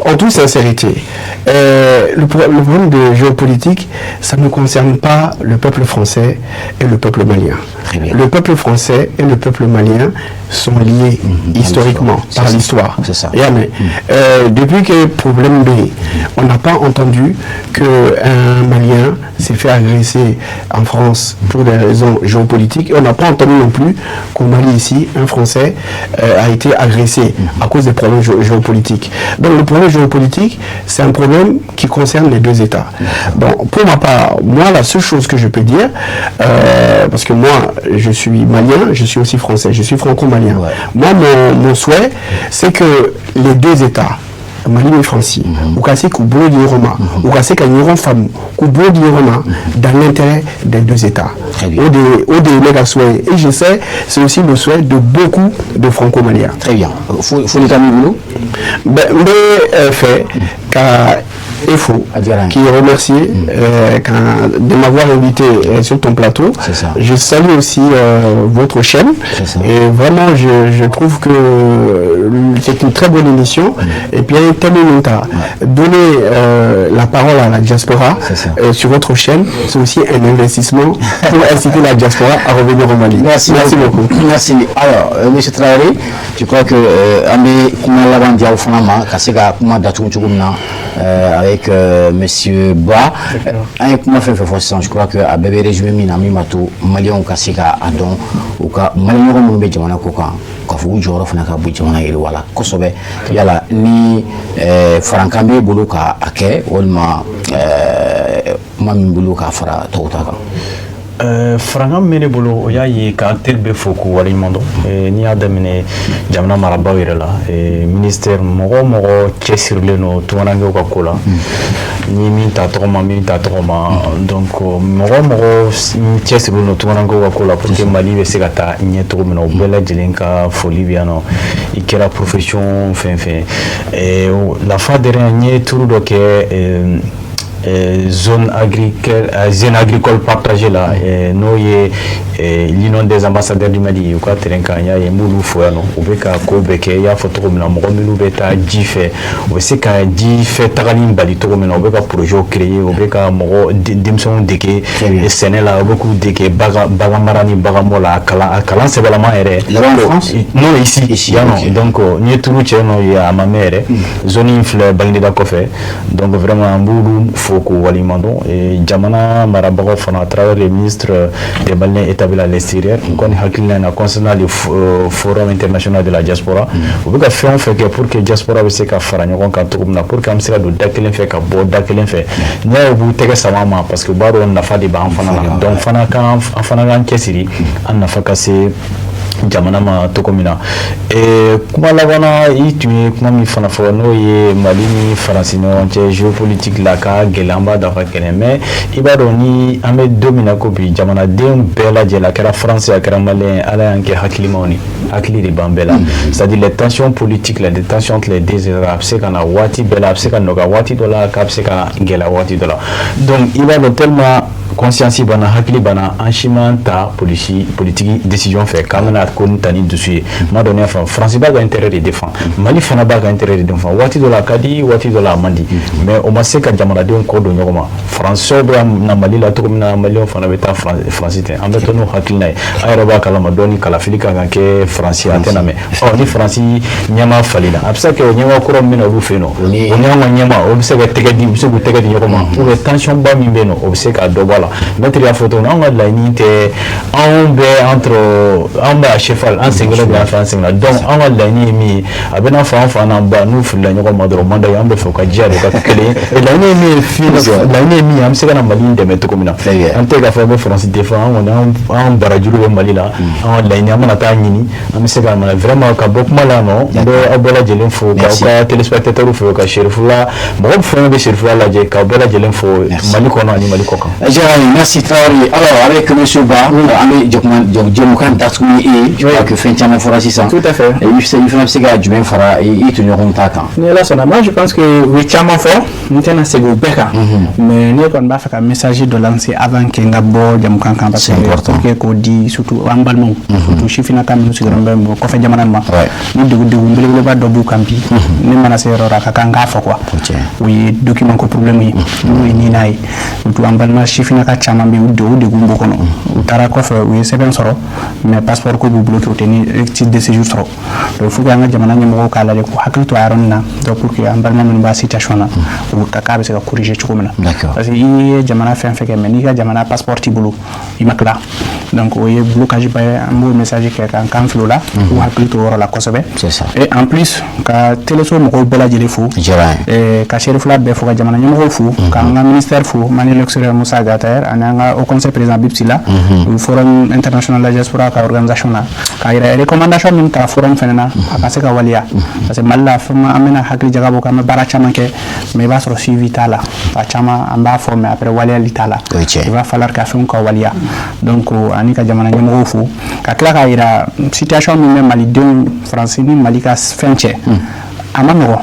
en toute sincérité, le problème de géopolitique, ça ne concerne pas le peuple français et le peuple malien. Le peuple français et le peuple malien sont liés historiquement par l'histoire. C'est ça. Et, mais, depuis que problème bɛ, on n'a pas entendu qu'un Malien s'est fait agresser en France pour des raisons géopolitiques. Et on n'a pas entendu non plus qu'au Mali ici, un Français a été agressé à cause des problèmes géopolitiques. Donc le problème géopolitique, c'est un problème qui concerne les deux États. Bon, pour ma part, moi, la seule chose que je peux dire, parce que moi, je suis malien, je suis aussi français, je suis franco-malien. Moi, mon souhait, c'est que les deux États, Mali ni Faransi, u ka se k'u bolo di ɲɔgɔn ma, u ka se ka ɲɔgɔn faamu, k'u bolo di ɲɔgɔn ma dans l'intérêt des deux États. O de ye ne ka souhait ye. Et je sais, c'est aussi le souhait de beaucoup de franco-maliens. Très bien. Folikan b'i bolo? Ben, n bɛ fɛ ka e fo, k'i remercier de m'avoir invité sur ton plateau. Je salue aussi votre chaîne. Et vraiment, je trouve que c'est une très bonne émission. Et puis, un donner la parole à la diaspora sur votre chaîne, c'est aussi un investissement pour inciter la diaspora à revenir au Mali. Merci, Merci beaucoup. Merci. Alors, Monsieur Traoré, je crois que an bɛ kuma laban di aw fana ma ka se ka kuma datugu cogo min na avec Monsieur Ba. An ye kuma fɛn fɛn fɔ sisan, je crois que a bɛɛ bɛ résumé min na, min b'a to Maliyɛnw ka se ka a dɔn u ka Mali ɲɔgɔn minnu bɛ jamana kɔ kan. K'a fɔ u jɔyɔrɔ fana ka bon jamana yiriwa la kosɛbɛ. Yala ni farankan b'e bolo k'a kɛ, walima kuma min bolo k'a fara tɔw ta kan? Farankan min bɛ ne bolo, o y'a ye ka acteur bɛɛ fo k'u waleɲuman dɔn. N'i y'a daminɛ jamana marabaaw yɛrɛ la, ministère, mɔgɔ o mɔgɔ cɛsirilen don tungarankew ka ko la, ni min ta tɔgɔ ma, min ta tɔgɔ ma, donc mɔgɔ o mɔgɔ cɛsirilen don tungarankew ka ko la pour que Mali bɛ se ka taa ɲɛ cogo min na, o bɛɛ lajɛlen ka foli bɛ yan nɔ. I kɛra profession fɛn fɛn, la fois dernière n ye tour dɔ kɛ zone agricole partagée la, n'o ye l'Union des ambassadeurs du Mali, u ka terrain kan. Y'a ye, n b'olu fo yan nɔ, u bɛ ka ko bɛɛ kɛ. I y'a fɔ cogo min na, mɔgɔ minnu bɛ taa ji fɛ, u bɛ se ka ji fɛ tagali bali cogo min na, u bɛ ka projet créer, u bɛ ka mɔgɔ denmisɛnninw dege sɛnɛ la, u bɛ k'u dege bagan mara ni bagan mɔ la, a kalan sɛbɛlama yɛrɛ. Non, ici yan nɔ. Donc n ye turu cɛ nɔ ye, a ma mɛn yɛrɛ. Zone in filɛ Bagineda kɔfɛ. Donc vraiment, an b'olu fo k'u waleɲuman dɔn. Jamana marabagaw fana, à travers le ministre des Maliens établis à l'extérieur, u kɔni hakilina na concernant le Forum international de la diaspora, u bɛ ka fɛn o fɛn kɛ pour que diaspora bɛ se ka fara ɲɔgɔn kan cogo min na, pour que an bɛ se ka don da kelen fɛ ka bɔ da kelen fɛ. N'i y'a ye u b'u tɛgɛ sama ma, parce que u b'a dɔn nafa de b'an fana na. Donc fana k'an an fana k'an cɛsiri, an nafa ka se jamana ma cogo min na. Kuma laban na, i tun ye kuma min fana fɔ, n'o ye Mali ni Faransi ɲɔgɔn cɛ géopolitique la, ka gɛlɛn, an b'a dafa kɛnɛ. Mais i b'a dɔn, ni an bɛ don min na ko bi, jamanaden bɛɛ lajɛlen, a kɛra Faransi, a kɛra Malien, Ala y'an kɛ hakilimaw ni hakili de b'an bɛɛ la. C'est à dire, les tensions politiques, les tensions entre les deux États, a bɛ se ka na waati bɛɛ la, a bɛ se ka nɔgɔya waati dɔ la, k'a bɛ se ka gɛlɛya waati dɔ la. Donc i b'a dɔn, tellement conscience banna, hakili banna, an si man ta politique décision fɛ k'an bɛna ko nin ta ni dusu ye. N m'a dɔn ne y'a faamu. Faransi b'a ka intérêt de défend, Mali fana b'a ka intérêt de défend. Waati dɔ la a ka di, waati dɔ la a man di, mais o ma se ka jamanadenw kɔ don ɲɔgɔn ma. Faransɛw bɛ na Mali la cogo min na, Maliyɛnw fana bɛ taa Faransi ten. An bɛ to n'o hakilina ye. An yɛrɛ b'a kalama dɔɔni, kalafili kan ka kɛ Faransi, a tɛna mɛn. Ɔ ni Faransi ɲɛmaa falenna, a bɛ se ka kɛ o ɲɛmaa kura min bɛ na olu fɛ yen nɔ, o n'an ka ɲɛmaa, o bɛ se ka tɛgɛ di, u bɛ se k'u tɛgɛ di ɲɔgɔn ma, ou bien tension ba min bɛ yen nɔ, o bɛ se ka dɔ bɔ a la. Maître y'a fɔ cogo min na, anw ka laɲini tɛ, anw bɛ entre, anw bɛ à cheval, an sen kelen bɛ yan fɛ, an sen kelen. Donc anw ka laɲini ye min ye, a bɛ n'a fɔ an fa n'an ba n'u filila ɲɔgɔn ma dɔrɔn, man dɔ ye, an bɛ fɛ u ka diya de, u ka kɛ kelen ye. Laɲini ye min ye, laɲini ye min ye, an bɛ se ka na Mali in dɛmɛ cogo min na. An tɛ k'a fɔ an bɛ Faransi défend, an kɔni an barajuru bɛ Mali la. An ka laɲini, an mana taa ɲini, an bɛ se ka mana. Vraiment, ka bɔ kuma la nɔ, n bɛ aw bɛɛ lajɛlen fo, k'aw ka téléspectateurs fo, ka Cherifula mɔgɔ fɛn fɛn bɛ Cherifula lajɛ, k'aw bɛɛ lajɛlen fo Mali kɔnɔ ani Mali kɔ kan. Merci Traoré. Alors, avec monsieur Ba, an bɛ jɛmukan datugu ni e ye. Je crois que fɛn caman fɔra sisan. Tout à fait. I fana bɛ se ka jumɛn fara i tɔɲɔgɔnw ta kan? Ni Ala sɔnna, moi je pense que u ye caman fɔ, n tɛna segin o bɛɛ kan, mais ne kɔni b'a fɛ ka message dɔ lancer avant que n ka bɔ jamukan kan, parce que pour que k'o di surtout an balimaw, surtout sifinnaka minnu sigilen bɛ kɔfɛ jamana ma, ni degun belebeleba dɔ b'u kan bi. Ne mana se yɔrɔ la, a ka kan n k'a fɔ quoi. O ye document ko problème ye, n'o ye NINA ye. Surtout an balima sifinnaka caman bɛ yen, u degun b'u kɔnɔ. U taara kɔfɛ, u ye sɛbɛn sɔrɔ, mais passeport ko b'u bloqué, u tɛ ni titre de séjour sɔrɔ. Donc il faut que an ka jamana ɲɛmɔgɔw k'a lajɛ k'u hakili to a yɔrɔnin na, donc pour que an balima minnu b'a situation na, u ka k'a bɛ se ka corriger cogo min na, parce que i ye jamana fɛn fɛn kɛ, mais n'i ka jamana passeport t'i bolo, i ma tila. Donc o ye blocage ba ye. An b'o message kɛ k'an kan fili o la, k'u hakili to o yɔrɔ la kosɛbɛ. Et en plus, ka téléso mɔgɔw bɛɛ lajɛlen fo, ka Cherifula bɛɛ fo, ka jamana ɲɛmɔgɔw fo, k'an ka ministère fo, Mali l'extérieur Moussa Gataer, ani an ka haut conseil président Habib Sylla, o Forum international de la diaspora ka organisation na, k'a yira recommandation min ta forum fɛnɛ na, a ka se ka waleya, parce que Mali la, an bɛna hakili jagabɔ k'an bɛ baara caman kɛ, mais i b'a sɔrɔ suivi t'a la. A caman an b'a fɔ, mais après waleyali t'a la. Il va falloir ka fɛnw ka waleya. Donc ani ka jamana ɲɛmɔgɔw fo, ka tila k'a yira situation min bɛ malidenw, Faransi ni Mali ka fɛn cɛ, a ma nɔgɔn,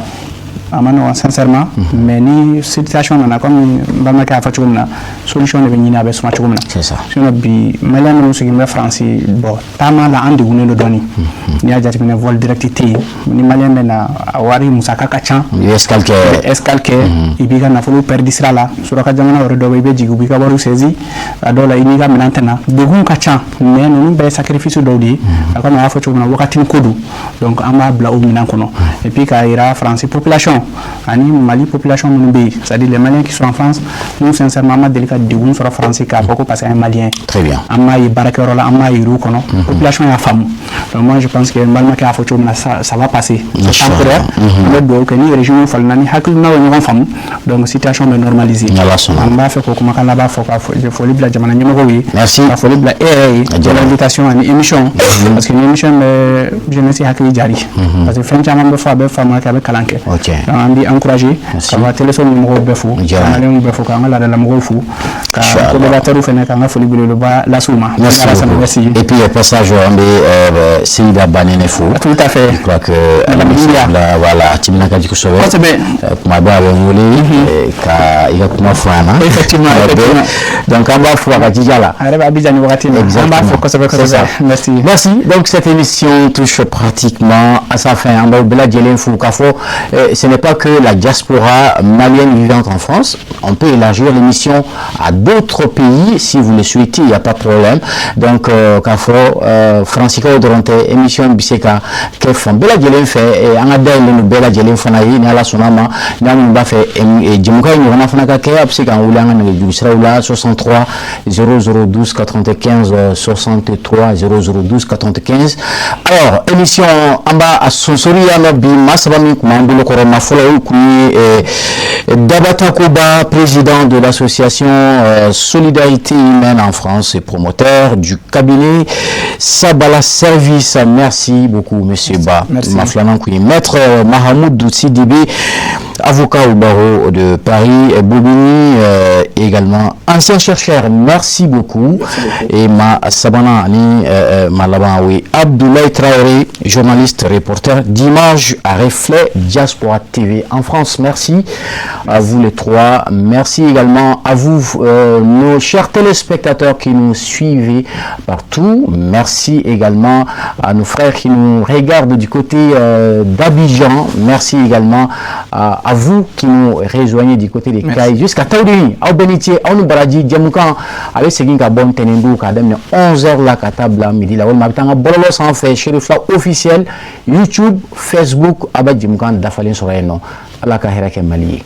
a ma nɔgɔn sincèrement. Mais ni situation nana, comme n balimakɛ y'a fɔ cogo min na, solution de bɛ ɲini, a bɛ suma cogo min na. Sinon bi, Malien minnu sigilen bɛ Faransi, bon, taama la, an degunnen don dɔɔni. N'i y'a jateminɛ, vol direct tɛ yen. Ni Malien bɛ na, a wari musaka ka ca. I bɛ escale kɛ. I bɛ escale kɛ, i b'i ka nafolo perdu sira la. Suraka jamana wɛrɛ dɔ bɛ, i bɛ jigin, u b'i ka wariw saisi. A dɔw la, i n'i ka minɛn tɛ na. Degun ka ca, mais ninnu bɛɛ ye sacrifice dɔw de ye. A komi a y'a fɔ cogo min na, wagatinin ko don. Donc an b'a bila o minɛn kɔnɔ. Et puis k'a yira Faransi population Ani Mali population minnu bɛ yen, c'est-à-dire les Maliens qui sont en France, nous, sincèrement, an ma deli ka degun sɔrɔ France k'a fɔ ko parce que an ye Malien. Très bien. An m'a ye baarakɛyɔrɔ la, an m'a ye kɔnɔ, population y'a faamu. Donc moi, je pense que n balimakɛ y'a fɔ cogo min na, ça va passer, c'est temporaire. An bɛ dugawu kɛ, ni régime falenna, ni hakilinaw ye ɲɔgɔn faamu, donc situation bɛ normaliser. N'Ala sɔnna. An b'a fɛ k'o kumakan laban fɔ, ka foli bila jamana ɲɛmɔgɔw ye. Merci. Ka foli bila e yɛrɛ ye pour l'invitation ani émission, parce que ni émission bɛ jeunesse hakili jari, parce que fɛn caman bɛ fɔ, a bɛ faamuya kɛ, a bɛ kalan kɛ. Donc an b'i encourager, ka ka téléso ɲɛmɔgɔw bɛɛ fo, ka Maliyɛnw bɛɛ fo, k'an ka laadalamɔgɔw fo, ka collaborateurs fɛnɛ, k'an ka foli belebeleba lase u ma. Merci beaucoup. Merci. Et puis au passage, an bɛ Seyida Banene fo. Tout à fait. Je crois que ale bɛ se la, voilà, a timina ka di kosɛbɛ. Kosɛbɛ. Kuma bɛɛ a bɛ n wele ka i ka kuma fɔ an na. Effectivement. Donc an b'a fo a ka jija la. A yɛrɛ bɛ Abidjan ni wagati in na. An b'a fo kosɛbɛ kosɛbɛ. Merci. Merci. Donc cette émission touche pratiquement à sa fin. An b'aw bɛɛ lajɛlen fo k'a fɔ ce n'est pas que la diaspora malienne vivant en France. On peut élargir l'émission à d'autres pays si vous le souhaitez, il n'y a pas de problème. Donc k'a fɔ Faransikanw dɔrɔn tɛ, émission bɛ se ka kɛ fan bɛɛ lajɛlen fɛ. An ka dayɛlɛlen don bɛɛ lajɛlen fana ye. Ni Ala sɔnna a ma, ni aw minnu b'a fɛ jɛmukan in ɲɔgɔnna fana ka kɛ, a bɛ se k'an wele an ka nɛgɛjuru siraw la: 63 00 12 95, 63 00 12 95. Alors émission, an b'a a sonsori yan nɔ bi. Maa saba min tun b'an bolo kɔrɔ, maa fɔlɔ, o tun ye Dabata Koba, président de l'association Solidarité Humaine en France et promoteur du cabinet Sabala Service. Merci beaucoup, monsieur Ba. Merci. Maa filanan kun ye maître Mahamoud Sidibé, avocat au barreau de Paris, Bobigny, également ancien chercheur. Merci beaucoup. Et maa sabanan ni maa laban, oui, Abdoulaye Traoré, journaliste, reporter d'Image à Reflet Diaspora TV en France. Merci à vous les trois. Merci également à vous, nos chers téléspectateurs qui nous suivez partout. Merci également à nos frères qui nous regardent du côté d'Abidjan. Merci également à vous qui nous rejoignez du côté de Kayes jusqu'à Taoudéni. Aw bɛɛ ni ce, aw ni baraji. Jɛmukan a bɛ segin ka bɔ ntɛnɛn don k'a daminɛ 11h la ka taa bila midi la, walima a bɛ taa an ka bɔlɔlɔ sanfɛ, Cherifla officiel, YouTube, Facebook, a bɛ jɛmukan dafalen sɔrɔ yen nɔ. Ala ka hɛrɛ kɛ Mali ye.